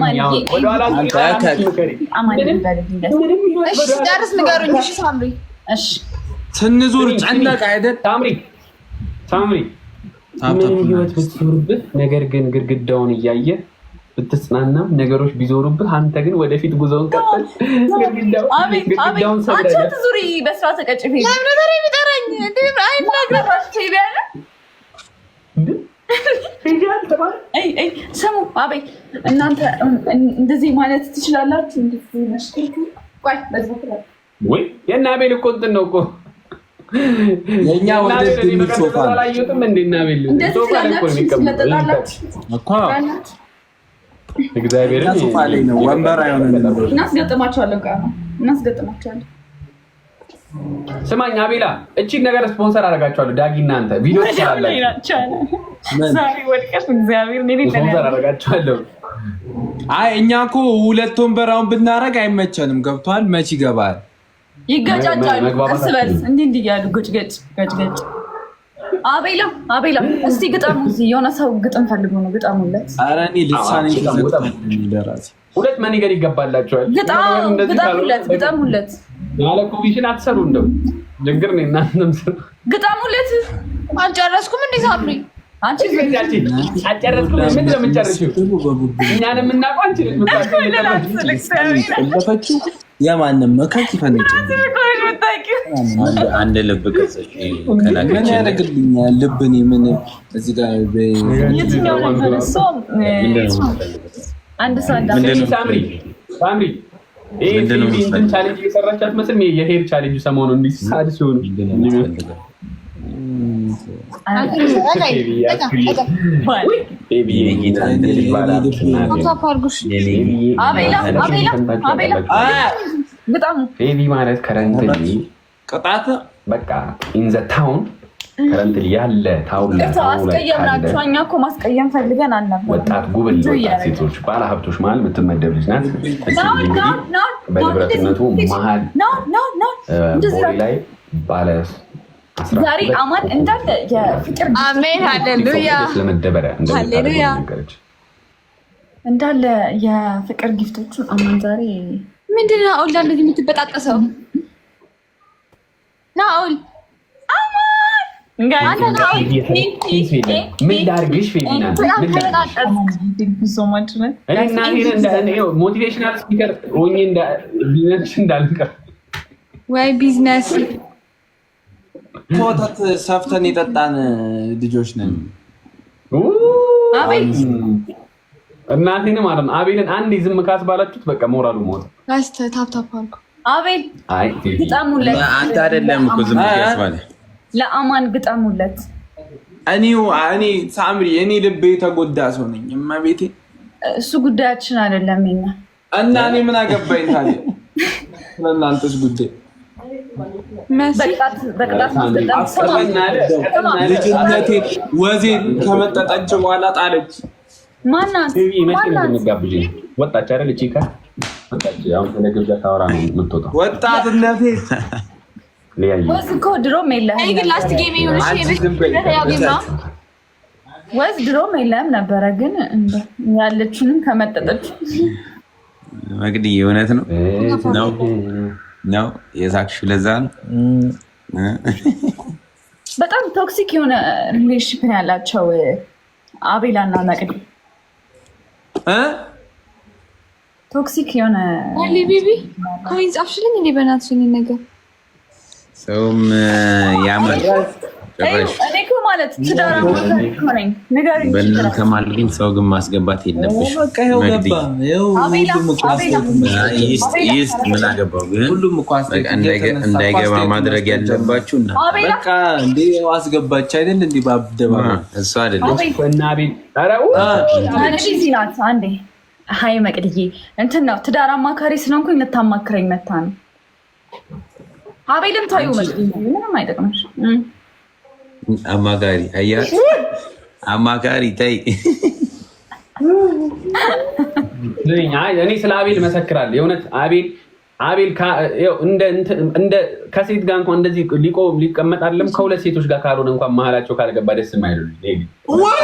ጨርስ ንገሩኝ። እሺ ሳምሪ ስንዞር ጨነቀ አይደል? ሳምሪ ሳምሪ ምንም ህይወት ብትዞርብህ፣ ነገር ግን ግድግዳውን እያየ ብትጽናናም ነገሮች ቢዞሩብህ፣ አንተ ግን ወደፊት ጉዞውን ቀጥል። ግድግዳውን ሰብረህ ዙሪ በስራ ተቀጭ። ለምን የሚጠራኝ? ስሙ አቤ፣ እናንተ እንደዚህ ማለት ትችላላችሁ። ወይ የእነ አቤል እኮ እንትን ነው እኮ የእኛ ወደ ሶፋ አላየሁትም። እንደ እነ አቤል ሶፋ ላይ እኮ ነው የሚቀመጠው እኮ እግዚአብሔርን ሶፋ ላይ ነው፣ ወንበር አይሆንም። እናስገጥማቸዋለን፣ እናስገጥማቸዋለን። ስማኝ አቤላ፣ እቺን ነገር ስፖንሰር አደርጋቸዋለሁ። ዳጊ እናንተ ቪዲዮ ትሰራላችሁ። ስፖንሰር አደርጋቸዋለሁ። አይ እኛ እኮ ሁለት ወንበር አሁን ብናደርግ አይመቸንም። ገብቷል። መች ይገባል? ይገጫጫሉ እርስ በርስ እንዲህ እንዲህ እያሉ ገጭ ገጭ ገጭ ገጭ። አቤላ አቤላ፣ እስቲ ግጠሙ። እዚህ የሆነ ሰው ግጥም ፈልጎ ነው፣ ግጠሙለት። ኧረ እኔ ልሳኔ ለራሴ ሁለት money gun ይገባላቸዋል። ግጠሙለት፣ ግጠሙለት። ያለ ኮሚሽን አትሰሩ። እንደው ችግር ነው። እናንተም ስሩ፣ ግጠሙለት። አልጨረስኩም እንዴ ሳምሪ? አንቺ አልጨረስኩም። ምንድን ነው የምትጨርሺው? እኛን የምናውቀው አንቺ ነሽ። የማንም መከክ ይፈነጭ። አንድ ልብ ገጸች። ምን ያደርግልኛል? ልብን ምን እዚህ ጋር የትኛው ነበር እሱ? አንድ ሰው ሳምሪ ሳምሪ እንትን challenge እየሰራች አትመስልም? የ hair challenge ሰሞኑን እንዲህ sad ሲሆኑ ቤቢ ማለት currently ቅጣት በቃ in the town currently ያለ town አስቀየምናችሁ። እኛ እኮ ማስቀየም ፈልገን አልነበረም። ወጣት ጉብል ወጣት ሴቶች ባለ ሀብቶች መሀል የምትመደብ ልጅ ናት። በንብረትነቱ መሀል ቦሌ ላይ ባለ ዛሬ አማን እንዳለ የፍቅር አሜን፣ ሃሌሉያ ስለመደበሪያ እንደሚታደርግ እንዳለ የፍቅር gift ኦቹን አማን ዛሬ ምንድን ነው አሁን እንደዚህ የምትበጣጠሰው? ናኦል ምን ላድርግሽ? motivational speaker ሆኜ ቢዝነስ እንዳልቀር ወይ ቢዝነስ ወተት ሰፍተን የጠጣን ልጆች ነን። እናቴን ማለት ነው። አቤልን አንዴ ዝም ካስባላችሁት በቃ ሞራሉ ሞተ። tap tap አድርጎ አቤል ግጠሙለት። አንተ አይደለም እኮ ዝም ያስባለ ለአማን ግጠሙለት። እኔ ሳምሪ እኔ ልቤ የተጎዳ ሰው ነኝ። እመቤቴ እሱ ጉዳያችን አይደለም የኛ እና እኔ ምን አገባኝ ታዲያ ስለእናንተስ ጉዳይ። ልጅነቴ ወዜን ከመጠጠች በኋላ ጣለች። ማናት? ወጣች አይደል? እቺ ወጣች። አሁን ስለ ግብዣ ታወራ ነው የምትወጣው። ወጣትነቴ ወዝ እኮ ድሮም የለህም። ወዝ ድሮም የለህም ነበረ፣ ግን ያለችንም ከመጠጠች መቅድዬ፣ እውነት ነው ነው ነው የሳቅሽው ለዛ ነው። በጣም toxic የሆነ relationship ነው ያላቸው አቤላ እና መቅዲ። toxic የሆነ baby coin ጻፍሽልኝ እንዴ? በእናትሽ እኔን ነገር ሰውም ያማል። እኔ እኮ ማለት ትዳር ነኝ። ንገሪኝ። በእናንተ መሀል ግን ሰው ግን ማስገባት የለብሽ። ይስጥ ምን አገባው ግን እንዳይገባ ማድረግ ያለባችሁ በቃ እንዴ አስገባች አይደል? እንዴ በአደባባይ እሱ አይደለች። አንዴ Hi መቅድዬ፣ እንትን ነው ትዳር አማካሪ ስለሆንኩኝ ልታማክረኝ መታ ነው። አቤልም ታዩ መቅድዬ፣ ምንም አይጠቅምሽ። አማካሪ አያ አማካሪ ተይ። እኔ ስለ አቤል መሰክራለሁ። የእውነት አቤል አቤል እንደ ከሴት ጋር እንኳን እንደዚህ ሊቆም ሊቀመጥ አይደለም፣ ከሁለት ሴቶች ጋር ካልሆነ እንኳን መሀላቸው ካልገባ ደስ የማይሉ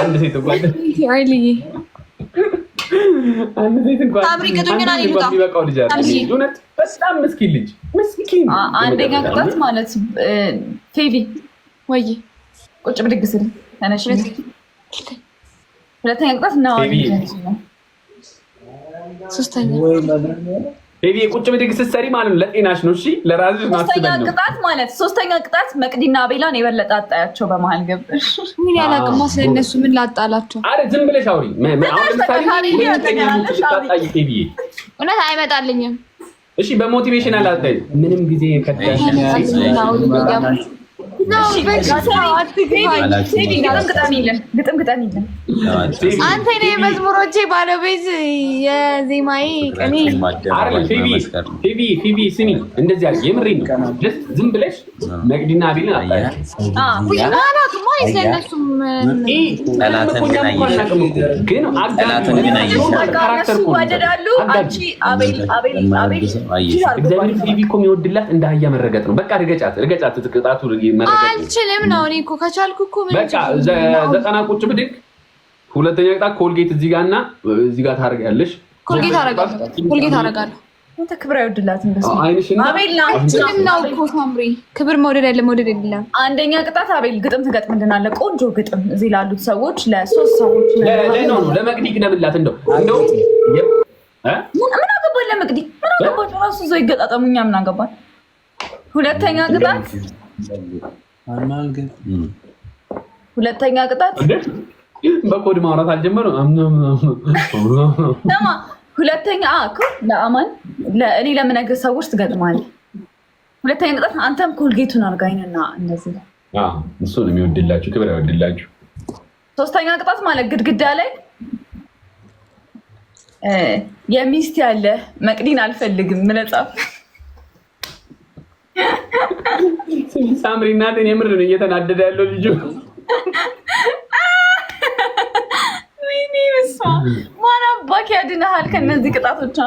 አንድ ሴት እንኳን የሚበቃው ልጅ አለ። እውነት በጣም ምስኪን ልጅ ምስኪን። አንደኛ ቅጣት ማለት ፌቪ ወይ ቁጭ ብድግ ስል ተነሽ። ሁለተኛ ቅጣት ነው። ሶስተኛ ቤቢ ቁጭ ብድግ ስትሰሪ ማለት ነው ለጤናሽ ነው። እሺ ለራስሽ ሶስተኛ ቅጣት ማለት ሶስተኛ ቅጣት መቅዲና አቤላን የበለጠ አጣያቸው በመሀል ገብሽ። ምን ያላቅማ ስለእነሱ ምን ላጣላቸው? አረ ዝም ብለሽ አውሪ። እውነት አይመጣልኝም። እሺ በ motivation አላጣይ ምንም ጊዜ ከዳሽ ግጥም ግጠም የለም። አንተ እኔ የመዝሙሮቼ ባለቤት የዜማዬ ቅኔ ፊቢ ስሚ፣ እንደዚህ አድርጊ። የምሬን ነው። ዝም ብለሽ መቅዲና አቤልን ይወደዳሉ። አንቺ አቤል አቤል አቤል እግዚአብሔር ፊቢ እኮ የሚወድላት እንደ አህያ መረገጥ ነው። በቃ ርገጫት፣ ርገጫት። ቅጣቱ አልችልም ነው። እኔ እኮ ከቻልኩ እኮ በቃ ዘጠና ቁጭ ብድግ። ሁለተኛ ቅጣት ኮልጌት እዚህ ጋር እና እዚህ ጋር ታደርጊያለሽ። ኮልጌት አደርጋለሁ፣ ኮልጌት አደርጋለሁ። አንተ ክብር አይወድላትም። አልችልም ነው እኮ ሳምሪ፣ ክብር መውደድ ያለ መውደድ የለም። አንደኛ ቅጣት አቤል ግጥም ትገጥምልናለህ። ቆንጆ ግጥም እዚህ ላሉት ሰዎች ለሶስት ሰዎች ለመቅዲ ቅደምላት። እንደው እንደው ምን አገባን ለመቅዲ ምን አገባን? ራሱ እዛው ይገጣጠሙ፣ እኛ ምን አገባን? ሁለተኛ ቅጣት ሁለተኛ ቅጣት በኮድ ማውራት አልጀመረም። ሁለተኛ እኮ ለአማን ለእኔ ለምነግርህ ሰዎች ትገጥማለህ። ሁለተኛ ቅጣት አንተም ኮልጌቱን አድርጋኝና እነዚህ እሱ ነው የሚወድላችሁ፣ ክብር አይወድላችሁ። ሶስተኛ ቅጣት ማለት ግድግዳ ላይ የሚስት ያለ መቅዲን አልፈልግም ምለጻፍ ሳምሪ እናቴን የምር ነው እየተናደደ ያለው ልጁ። ወይኔ በስመ አብ ማን አባክ ያድንሃል ከእነዚህ ቅጣቶች?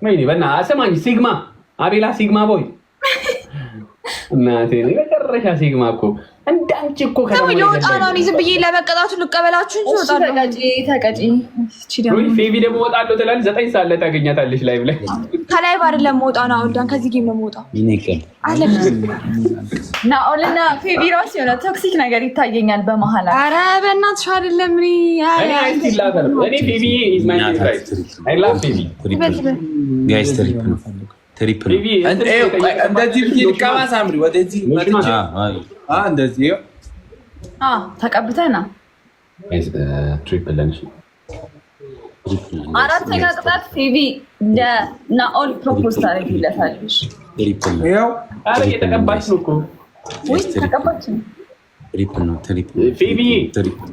ወይኔ በእናትህ ስማኝ፣ sigma አቤላ sigma boy እናቴ የመጨረሻ sigma እኮ እንዳንቺ እኮ ልወጣ ነው። እኔ ዝም ብዬ ለመቀጣቱ ልቀበላችሁ እንጂ እወጣለሁ። ተቀጪ። ፌቢ ደግሞ እወጣለሁ ትላለች። 9 ሰዓት ላይ ታገኛታለች። live ላይ ከ live አይደለም መውጣ ነው። አሁን ከዚህ game ነው መውጣ። ናኦልና ፌቢ ራሱ የሆነ toxic ነገር ይታየኛል በመሀል። ኧረ በእናትሽ አይደለም። እኔ ፌቢ is my favorite። I love ፌቢ guys። Triple ነው triple ነው። እንደዚህ ብዬ ልቀባ ሳምሪ፣ ወደዚህ እንደዚህ ተቀብተህ ና። አራተኛ ቅጣት ፌቢ ለናኦል propose ታደርጊለታለሽ። እየተቀባች ነው እኮ ተቀባች ነው። Triple ነው። Triple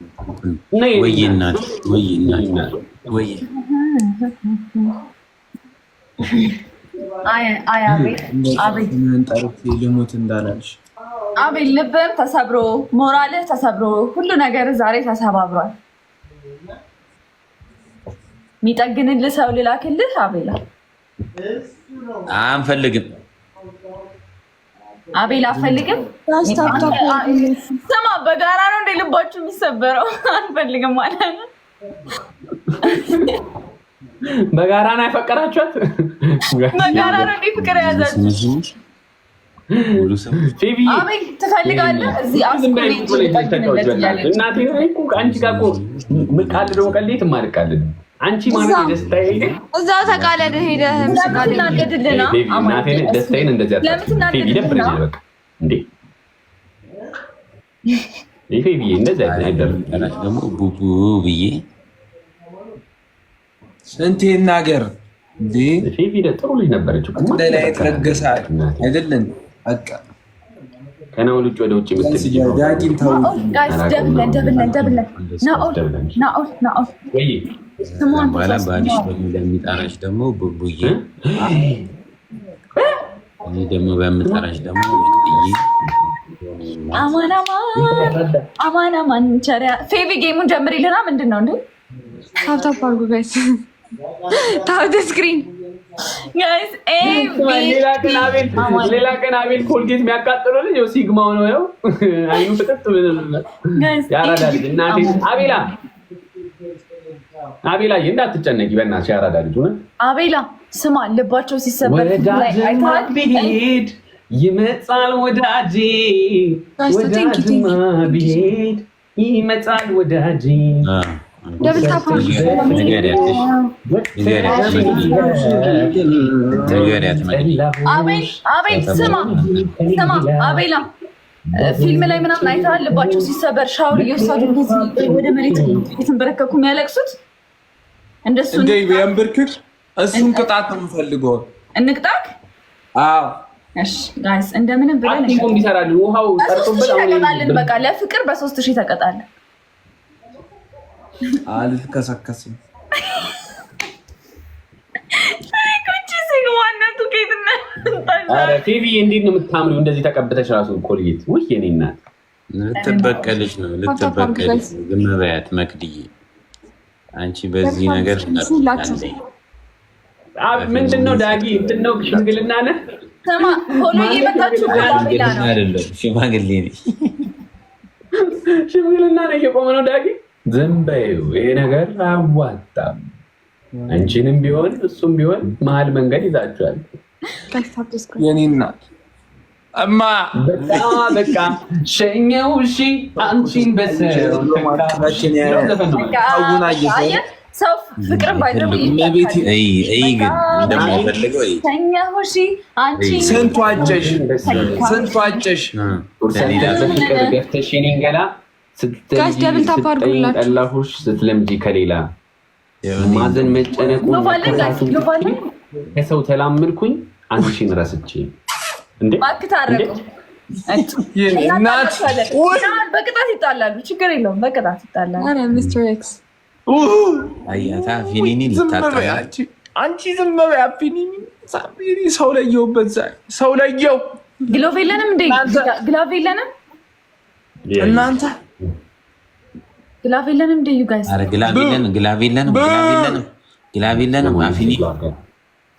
ወይ እናት ወይ እናት ወይ ልሙት እንዳላልሽ አቤል፣ ልብም ተሰብሮ ሞራልህ ተሰብሮ ሁሉ ነገር ዛሬ ተሰባብሯል። የሚጠግንልህ ሰው ልላክልህ? አቤላ አንፈልግም። አቤል አፈልግም። ስማ፣ በጋራ ነው እንደ ልባችሁ የሚሰበረው። አንፈልግም ማለት ነው። በጋራ ነው ያፈቀራችኋት? በጋራ ነው እንደ ፍቅር የያዛችሁ። አቤል ትፈልጋለህ? እዚህ እናቴ አንቺ ጋር እኮ የምቃልደው ቀልድ የማልቃልድ አንቺ ማለት ደስታዬ እዛው ተቃለደ ሄደህ እናቴን ደስታዬን እንደዚህ ይደብረኛል። በቃ እንዴ ፌቢዬ እንደዚህ አይደረግም። ደግሞ ቡቡ ብዬ ስንቴ ናገር እንዴ ፌቢ ጥሩ ልጅ ነበረች እኮ ላይ የተረገሰ አይደለን በቃ ከናኦል ውጭ ወደ ውጭ የምትል ዳጊን ተው። Guys, double ነን፣ double ነን፣ double ነን። ናኦል፣ ናኦል፣ ናኦል። ወይ። ስሟን በኋላ ባልሽ ደግሞ ለሚጠራሽ ደግሞ ቡቡዬ፣ እኔ ደግሞ በምጠራሽ ደግሞ ወቅትዬ። አማን አማን፣ አማን አማን ቸሪያ። ፌቪ game ኡን ጀምሪልና። ምንድን ነው እንዴ? Tap tap አድርጉ guys። Tap the screen. Guys. ሌላ ቀን አቤል ኮልጌት የሚያቃጥለው ልጅ ይኸው sigma ው ነው። ይኸው አይኑ ፍጥጥ ያራዳ ልጅ እናቴ። አቤላ፣ አቤላ፣ እንዳትጨነቂ በእናትሽ፣ ያራዳ ልጅ እውነት። አቤላ ስማ፣ ልባቸው ሲሰበር ወዳጅማ ቢሄድ ይመጣል ወዳጄ፣ ወዳጅማ ቢሄድ ይመጣል ወዳጄ። Double tap. ንገሪያት፣ ንገሪያት፣ ንገሪያት። አቤል፣ አቤል፣ ስማ፣ ስማ አቤላ፣ ፊልም ላይ ምናምን አይተሃል? ልባቸው ሲሰበር ሻወር እየወሰዱ እንደዚህ ወደ መሬት እየተንበረከኩ የሚያለቅሱት እንደሱ። እንደ የንብርክክ እሱን ቅጣት ነው የምፈልገው። እንቅጣክ። አዎ። እሺ guys፣ እንደምንም ብለን Acting ይሰራል። ውሃው በ3,000 ጠርቶበት አሁን ተቀጣልን። በቃ ለፍቅር በ3,000 ተቀጣልን። አልከሰከስም። ኩቺ sigma ነቱ ከየት ኧረ ፌቢ፣ እንዴት ነው የምታምሪው? እንደዚህ ተቀብተሽ ራሱ ኮልጌት። ውይ የኔ እናት። ልትበቀልሽ ነው፣ ልትበቀልሽ ነው። ዝም በያት መክድዬ። አንቺ በዚህ ነገር ምንድን ነው ዳጊ? እንትን ነው፣ ሽምግልና ነህ? ስማ፣ ሆኖ እየመጣችሁ አቤላ ነው። አይደለም፣ ሽማግሌ ነኝ። ሽምግልና ነው፣ እየቆመ ነው ዳጊ። ዝም በይው፣ ይሄ ነገር አያዋጣም። አንቺንም ቢሆን እሱም ቢሆን መሀል መንገድ ይዛችኋል። የኔ እናት እማ። በቃ በቃ ሸኘው። እሺ አንቺን በሰው ሰው ፍቅርን ባይዘው እይ ግን እንደማይፈልገው እይ። ተኛሁ እሺ አንቺ ስንቱ አጨሽ፣ ስንቱ አጨሽ። በፍቅር ገፍተሽ የኔን ገላ Guys, double tap አድርጉላችሁ። ጠላሁሽ ስትለምጂ ከሌላ ማዘን መጨነቁን ሎቫለን። ከሰው ተላመድኩኝ አንቺን ረስቼ እንዴ። እባክህ ታረቁ። የኔ እናት። በቅጣት ይጣላሉ። ችግር የለውም። በቅጣት ይጣላሉ። ኧረ Mister X. አያታ ፊኒኒ ዝም በይ ልታጠና አንቺ፣ አንቺ ዝም በይ። አፊኒኒ ሳሚኒ ሰው ለየውበት ዛሬ ሰው ለየው። Glove የለንም እንዴ? Glove የለንም። እናንተ። Glove የለንም እንዴ? You guys. ኧረ glove የለንም፣ glove የለንም፣ glove የለንም፣ glove የለንም። አፊኒ።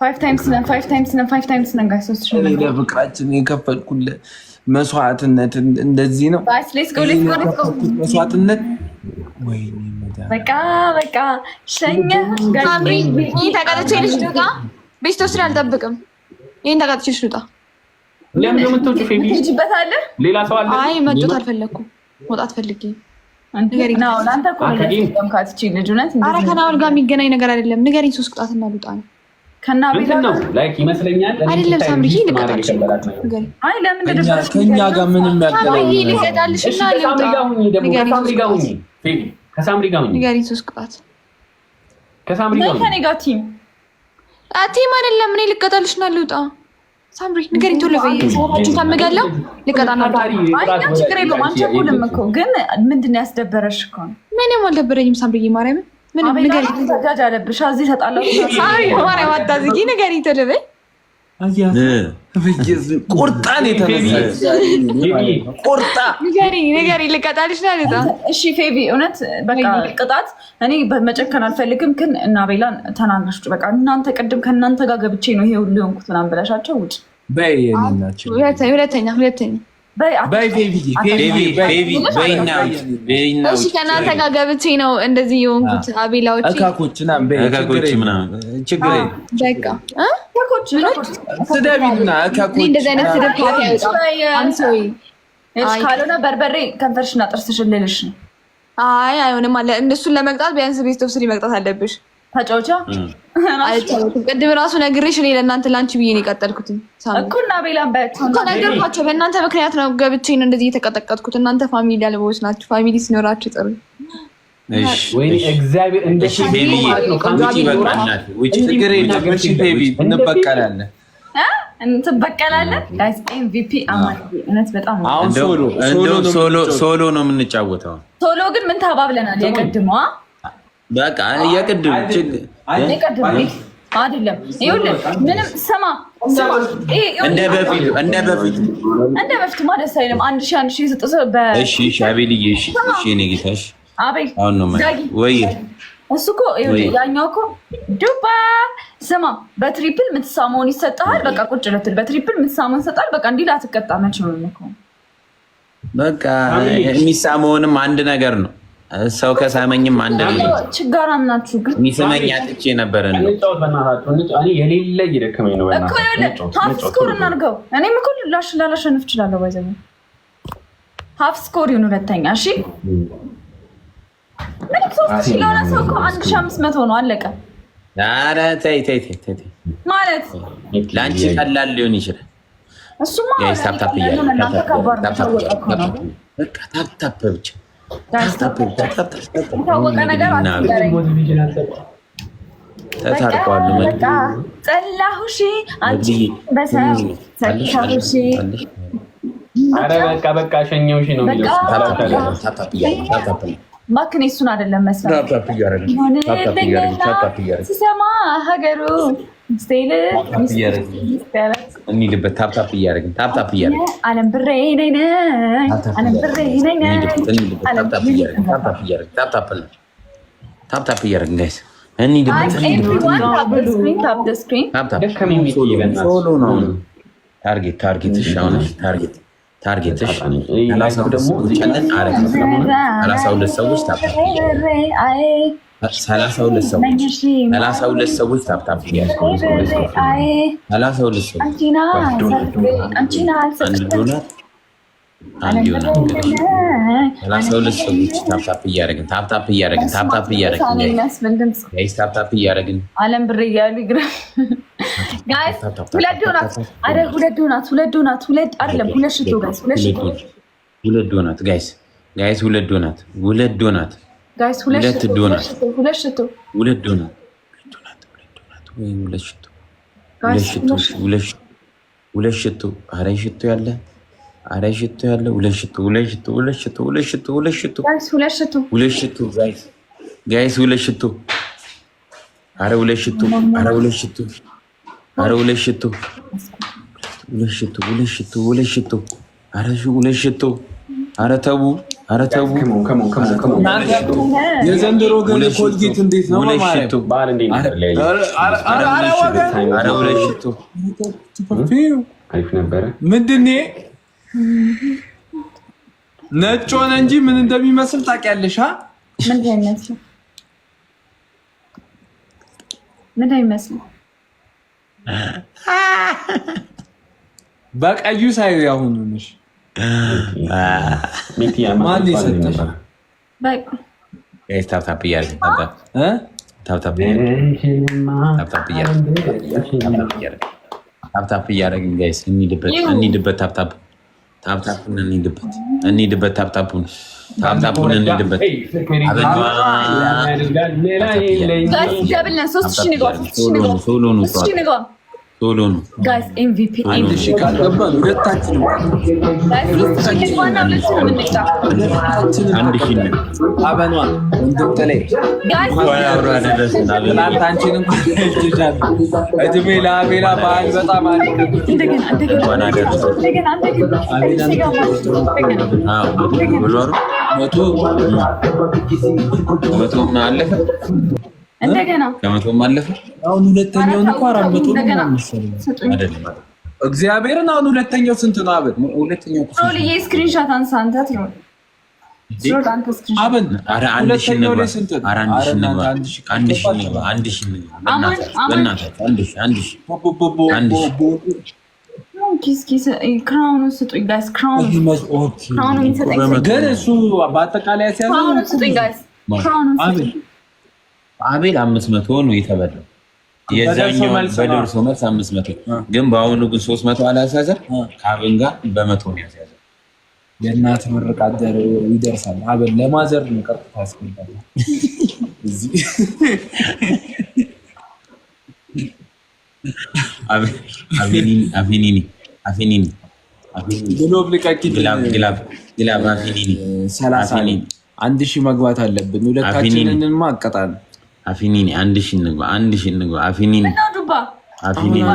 Five times ነን፣ five times ነን፣ five times ነን guys። 3,000 እኔ ለፍቅራችን የከፈልኩለት መስዋዕትነት እንደዚህ ነው። Guys, let's go, let's go, let's go. መስዋዕትነት፣ ወይኔ መድኃኒዓለም። በቃ በቃ ሸኘ። ሳምሪ፣ ይህን ተቀጥቼ ልጅ ልውጣ። Best of three አልጠብቅም። ይህን ተቀጥቼ ልውጣ። ለምን ነው የምትወጪው ፌቢ? ትሄጂበታለህ? ሌላ ሰው አለ? አይ መጮት አልፈለግኩም። መውጣት ፈልጌ። ነው ለአንተ እኮ ነው ያስቀምካት ይቺ ልጅ እውነት። ኧረ ከናኦል ጋር የሚገናኝ ነገር አይደለም። ንገሪኝ፣ ሶስት ቅጣትና ልውጣ ነው። ከና እንትን ነው like ይመስለኛል። እኔ አይደለም ስታይ ሳምሪ፣ gift ልቀጣልሽ። ማድረግ የከበዳት ነገር። ንገሪኝ። አይ ለምን እንደደበረሽ? ከኛ ጋር ምንም ሳምሪ ያገናኝ ልቀጣልሽና እሺ ከሳምሪ ልውጣ። ጋር ሁኚ ደግሞ ንገሪኝ ከሳምሪ ሶስት ጋር ቅጣት። ሁኚ ፌቢ፣ ከሳምሪ ጋር ሁኚ። ንገሪኝ ሶስት ቅጣት። ከሳምሪ ጋር ነይ ሁኚ። ከኔ ጋር team። Team አይደለም፣ እኔ ልቀጣልሽና ልውጣ። ሳምሪ ንገሪኝ ቶሎ በይ። ሰዓታችን ከምገለው ልቀጣና ልውጣ። ታታሪ አይ እኛ ችግር የለውም፣ አንቸኩልም እኮ፣ ግን ምንድን ነው ያስደበረሽ እኮ ነው። ምንም አልደበረኝም ሳምሪዬ፣ ማርያምን ምንም። አቤላ ንገሪኝ። ተጋጅ አለብሽ እዚህ ተጣላችሁ። ሳምሪ ማርያም አታዝጊ፣ ንገሪኝ ቶሎ በይ። ቁርጣን የተነሳ ቁርጣ። ንገሪኝ፣ ንገሪኝ፣ ልቀጣልሽና ልውጣ። እሺ ፌቪ፣ እውነት በቃ ቅጣት እኔ መጨከን አልፈልግም፣ ግን እና ቤላን ተናግረሽ ውጭ። በቃ እናንተ ቅድም ከእናንተ ጋር ገብቼ ነው ይሄ ሁሉ የሆንኩት ምናምን ብለሻቸው ውጭ። በይ የኔ እናት። ሁለተኛ፣ ሁለተኛ። በይ። በይ ፌቪ፣ ፌቪ፣ ፌቪ በይና ውጭ፣ በይና እሺ ውጭ። ከእናንተ ጋር ገብቼ ነው እንደዚህ የሆንኩት። አቤላዎች እካኮች ምናምን በይ። እካኮች ምናምን ችግር የለም። በቃ እ? ስደቢና እካኮች። እኔ እንደዚህ አይነት ስድብ ካፌ አይወጣም። I'm sorry. እሺ ካልሆነ በርበሬ ከንፈርሽና ጥርስሽን ልልሽ ነው። አይ አይሆንም አለ። እነሱን ለመቅጣት ቢያንስ best of three መቅጣት አለብሽ። ተጫውቻ። አልጫወትም። ቅድም ራሱ ነግሬሽ እኔ ለእናንተ ለአንቺ ብዬ ነው የቀጠልኩትኝ። ሳሚ እኮ እና ቤላን በያቸው። እኮ ነገርኳቸው። በእናንተ ምክንያት ነው ገብቼ ነው እንደዚህ እየተቀጠቀጥኩት። እናንተ family አልቦች ናችሁ። Family ሲኖራችሁ ጥሩ። እሺ። ወይኔ እግዚአብሔር እንደ እሺ ፌቪዬ ማለት ነው። ውጪ፣ በቃ እናቴ ውጪ። ችግር የለም። እሺ ፌቪ፣ እንበቀላለን። ትበቀላለህ። Guys, MVP አማን እውነት በጣም ነው። አሁን እንደው solo እንደው ነው solo የምንጫወተው። Solo ነው የምንጫወተው። Solo ግን ምን ተባብለናል? የቅድሟ በቃ የቅድም ችግር የቅድም አይደለም። ይኸውልህ ምንም ስማ ስማ፣ ይሄ እንደ በፊቱ፣ እንደ በፊቱ። እንደ በፊቱማ ደስ አይልም። 1000 1000 የሰጠ ሰው በ እሺ አቤልዬ፣ እሺ የኔ ጌታ፣ እሺ። አቤል። አሁን ነው ዳጊ። ወይ? እሱ እኮ ይኸውልህ ወይ። ያኛው እኮ ዱባ ስማ፣ በ triple የምትሳመውን ይሰጥሃል። በቃ ቁጭ ልትል በ triple የምትሳመውን ይሰጥሃል። በቃ እንዲህ ላትቀጣ መች ነው እኮ። በቃ የሚሳመውንም አንድ ነገር ነው። ሰው ከሳመኝም አንድ ነገር ነው። ችጋራም ናችሁ ግን። የሚስመኝ አጥቼ ነበረ ነው። እንጫወት በእናታችሁ፣ እንጫወት። እኔ የሌለ እየደከመኝ ነው። እኮ በእናታችሁ ይኸውልህ እንጫወት፣ half እንጫወት። Score እናድርገው። እኔም እኮ ላላሸንፍ እችላለሁ። By the way, half score ይሁን ሁለተኛ። እሺ ምንም 3000 ለሆነ ሰው እኮ 1500 ነው፣ አለቀ። ኧረ ተይ ተይ ተይ ተይ ተይ። ማለት ለአንቺ ቀላል ሊሆን ይችላል። እሱማ Guys, tap tap እያለ እናንተ ከባድ ነው። የታወቀ እኮ ነው። በቃ tap tap ብቻ። Guys, Tap ብቻ፣ tap tap። የታወቀ ነገር አትንገረኝ። ተታርቀዋል። በቃ ጠላሁሽ አንቺ በሰው ሰጥታሁሽ። ኧረ በቃ በቃ ሸኘውሽ ነው የሚለው። እባክህ እኔ እሱን አይደለም መስራት ስሰማ ሀገሩ ስቴል። እንሂድበት። Tap tap እያደረግን፣ tap tap እያደረግን። አለም ብሬ ነይ ነይ፣ አለም ብሬ ነይ ነይ። እንሂድበት። Tap tap እያደረግን፣ tap tap እያደረግን፣ tap tap ነው፣ tap tap እያደረግን guys እንሂድበት። Everyone, tap the screen, tap the screen. Tap tap። ደከመኝ ሚኪ፣ በእናትህ። Solo ነው target፣ target። እሺ አሁን እሺ target፣ target። እሺ 32 ሰዎች አለን። አረግ 32 ሰዎች tap tap እያደረግን፣ 32 ሰዎች፣ 32 ሰዎች tap tap እያደረግን፣ 32 ሰዎች። አንድ ዶናት አንድ ይሆናል። 32 ሰዎች tap tap እያደረግን፣ tap tap እያደረግን፣ tap tap እያደረግን የሚያስብል ድምፅ። Guys, tap tap እያደረግን። አለም ብሬ እያሉ ይግረ guys፣ ሁለት ዶናት፣ አረ ሁለት ዶናት፣ ሁለት ዶናት፣ ሁለት አይደለም ሁለት ሽቶ guys፣ ሁለት ሽቶ። ሁለት donut guys፣ guys፣ ሁለት ዶናት፣ ሁለት ዶናት። Guys, ሁለት ሁለት ሽቶ። ዶናት። ሁለት ሽቶ። ሁለት ዶናት፣ ሁለት ዶናት፣ ሁለት ዶናት ወይ ሁለት ሽቶ፣ ሁለት ሽቶ፣ ሁለት ሽቶ፣ ሁለት ሽቶ። አረ ሽቶ ያለ፣ አረ ሽቶ ያለ፣ ሁለት ሽቶ፣ ሁለት ሽቶ፣ ሁለት ሽቶ፣ ሁለት ሽቶ፣ ሁለት ሽቶ። Guys, ሁለት ሽቶ። ሁለት ሽቶ guys፣ guys፣ ሁለት ሽቶ። አረ ሁለት ሽቶ፣ አረ ሁለት ሽቶ፣ አረ ሁለት ሽቶ፣ ሁለት ሽቶ፣ ሁለት ሽቶ፣ ሁለት ሽቶ፣ አረ ሁለት ሽቶ፣ አረ ተዉ፣ አረ ተዉ። የዘንድሮ ግን ኮልጌት እንዴት ነው? ሁለት ሽቶ። በዓል እንዴት ነበር? አረ ሁለት ሽቶ። አሪፍ ነበረ። ምንድን ነጭ ሆነ እንጂ ምን እንደሚመስል ታውቂያለሽ? ምንድን ነው የሚመስለው? ምንድን ነው የሚመስለው? በቀዩ ሳዩ ያሁኑ ነሽ። ማን የሰጠሽ? Tap tap እያደረግን፣ tap tap tap tap እያደረግን፣ tap tap እያደረግን guys፣ እንሂድበት፣ እንሂድበት። Tap tap tap tap ኡን እንሂድበት፣ እንሂድበት። Tap tap ኡን፣ tap tap ኡን እንሂድበት። Double ነን። 3000 ንግባ፣ 3000 ንግባ፣ Solo ነው። 3000 ንግባ። Solo ነው። Guys, MVP. 1000 ካልገባን ሁለታችንም Guys, 3000 ንግባና ሁለቱንም እንቅጣ። 1000 ነው። አበኗ ወንድም ጥሌ። Guys. ትናንት አንቺን እንኳን አይቼሻለሁ። እድሜ ለአቤላ በዓል በጣም አሪፍ ነበር። እንደገና እንደገና እንኳን አደረሰን። እንደገና እንደገና እንደገና። አዎ ብሎ አይደል? 100 100ም አለፈ። እንደገና። ከ100ም አለፈ። አሁን ሁለተኛውን እኮ 400 ነው እንደገና መሰለኝ። ስጡኝ። አይደለም። እግዚአብሔርን አሁን ሁለተኛው ስንት ነው? አብን ሁለተኛው እኮ ትሮልዬ screenshot አንሳ አንተ፣ troll troll አንተ screenshot። አብን ኧረ 1000 ሁለተኛው እንግባ። ላይ ስንት ነው? ኧረ 1000 ኧረ እንግባ። እናንተ 1000 1000 እንግባ። 1000 እንግባ። አማን በእናታችሁ አማን። በእናታችሁ 1000፣ 1000፣ 1000። እስኪ crown ኡን ስጡኝ guys፣ crown ኡ crown ኡ የሚሰጠኝ ሰው ግን እሱ በአጠቃላይ ሲያዘ Crown ኡን ስጡኝ guys፣ crown ኡን ስጡኝ። አቤል 500 ነው የተበላው። የዛኛው መልስ ነው። በደርሶ መልስ 500፣ ግን በአሁኑ ግን 300 አላስያዘ፣ ከአብን ጋር በ100 ነው ያስያዘ። የእናት ምርቃት ይደርሳል። አብን ለ mother ነው ቀጥታ ያስገባል። እዚህ አፊኒኒ አፊኒኒ glove ልቀቂት። Glove glove glove አፊኒኒ። 30 1000 መግባት አለብን። ሁለታችንንማ አቀጣን። አፊኒኒ 1000 እንግባ፣ 1000 እንግባ። አፊኒኒ። ምነው ዱባ? አፊኒኒ፣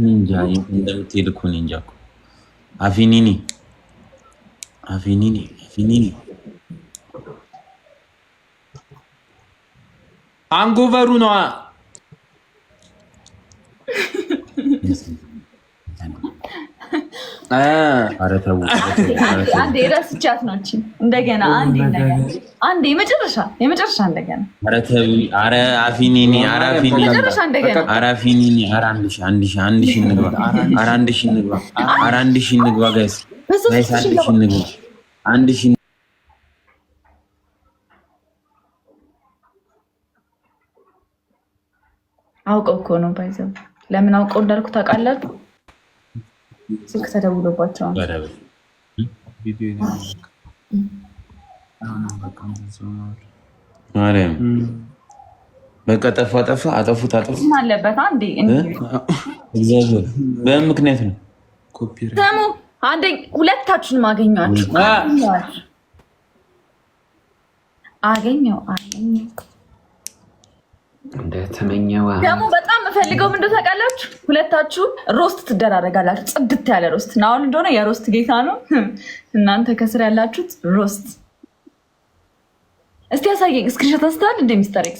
እንጃ እንደምትሄድ እኮ እኔ እንጃ እኮ። አፊኒኒ አፊኒኒ አፊኒኒ። Hangover ኡ ነዋ። ኧረ ተው። አንዴ ረስቻት ነው። እቺ እንደገና አንዴ፣ እንደገና አንዴ፣ የመጨረሻ የመጨረሻ እንደገና። ኧረ ተው። ኧረ አፊኒኒ፣ ኧረ አፊኒኒ። መጨረሻ እንደገና። ኧረ አፊኒኒ፣ ኧረ 1000፣ 1000፣ 1000 እንግባ። ኧረ 1000 እንግባ። ኧረ 1000 እንግባ guys፣ guys፣ 1000 እንግባ። 1000። አውቀው እኮ ነው by the way። ለምን አውቀው እንዳልኩ ታውቃላችሁ? ስልክ ተደውሎባቸዋል። ማርያም በቃ ጠፋ ጠፋ፣ አጠፉት አጠፉት። አለበት አንዴ። እግዚአብሔር በምን ምክንያት ነው? ስሙ፣ አንዴ ሁለታችሁንም አገኘኋችሁ። አገኘው አገኘው። እንደተመኘው። ደግሞ በጣም የምፈልገው ምንድን ታውቃላችሁ? ሁለታችሁ roast ትደራረጋላችሁ። ጽድት ያለ roast። ናሁን እንደሆነ የ roast ጌታ ነው። እናንተ ከስር ያላችሁት roast። እስቲ ያሳየኝ። Screenshot አንስተሃል እንደ Mister X?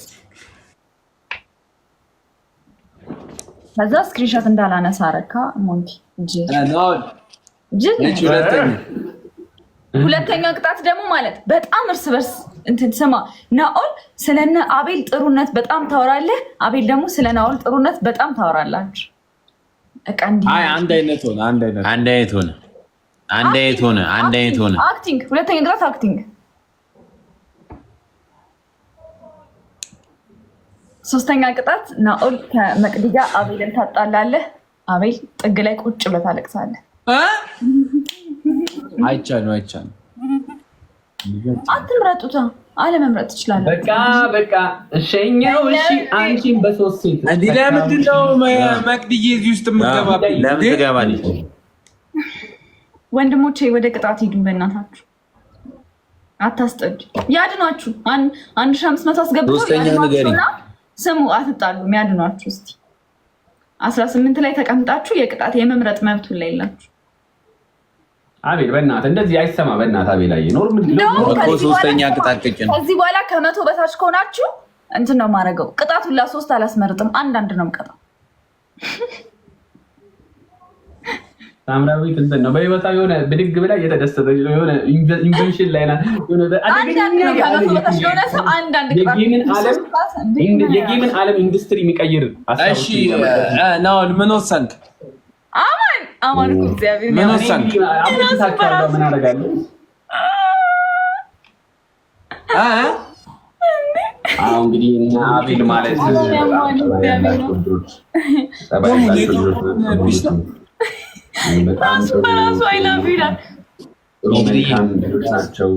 ከዛ screenshot እንዳላነሳ ረካ ሞንኪ ጅል። ሁለተኛው ቅጣት ደግሞ ማለት በጣም እርስ በርስ እንትን ስማ፣ ናኦል ስለነ አቤል ጥሩነት በጣም ታወራለህ። አቤል ደግሞ ስለ ናኦል ጥሩነት በጣም ታወራላችሁ። በቃ እንዲህ። አንድ አይነት ሆነ። አንድ አይነት። አንድ አይነት ሆነ። አንድ አይነት ሆነ። አንድ አይነት ሆነ። Acting። ሁለተኛ ቅጣት acting። ሶስተኛ ቅጣት ናኦል ከመቅዲ ጋር አቤልን ታጣላለህ። አቤል ጥግ ላይ ቁጭ ብለህ ታለቅሳለህ። አይቻልም፣ አይቻልም። አትምረጡታ፣ አለመምረጥ ትችላለህ። በቃ በቃ እሸኛው። እሺ አንቺን በሶስት ሴት። እንዲህ ለምንድን ነው መቅድዬ እዚህ ውስጥ የምትገባብኝ? ለምን ትገባለች? ወንድሞቼ ወደ ቅጣት ሂዱ፣ በእናታችሁ አታስጠዱ። ያድኗችሁ። 1500 አስገብተው ያድኗችሁና ስሙ፣ አትጣሉ። የሚያድኗችሁ እስኪ 18 ላይ ተቀምጣችሁ የቅጣት የመምረጥ መብቱ ላይ የላችሁ። አቤል በእናትህ እንደዚህ አይሰማ። በእናትህ አቤል አየህ ኖር ሶስተኛ ቅጣት ቅጭ ነው። ከዚህ በኋላ ከ100 በታች ከሆናችሁ እንትን ነው የማደርገው። ቅጣቱን ለሶስት አላስመርጥም፣ አንዳንድ ነው የምቀጣው። ሳምራዊት እንትን ነው በህይወቷ የሆነ ብድግ ብላ እየተደሰተች ነው። የሆነ invention ላይ ናት። የ game ን ዓለም ኢንዱስትሪ የሚቀይር። እሺ ናኦል ምን ወሰንክ? አማን አማን እኮ እግዚአብሔር ምን ወሰንክ? ምን አደርጋለሁ? አሁን እንግዲህ እና አቤል ማለት ራሱ በራሱ I love ይላል። ናቸው።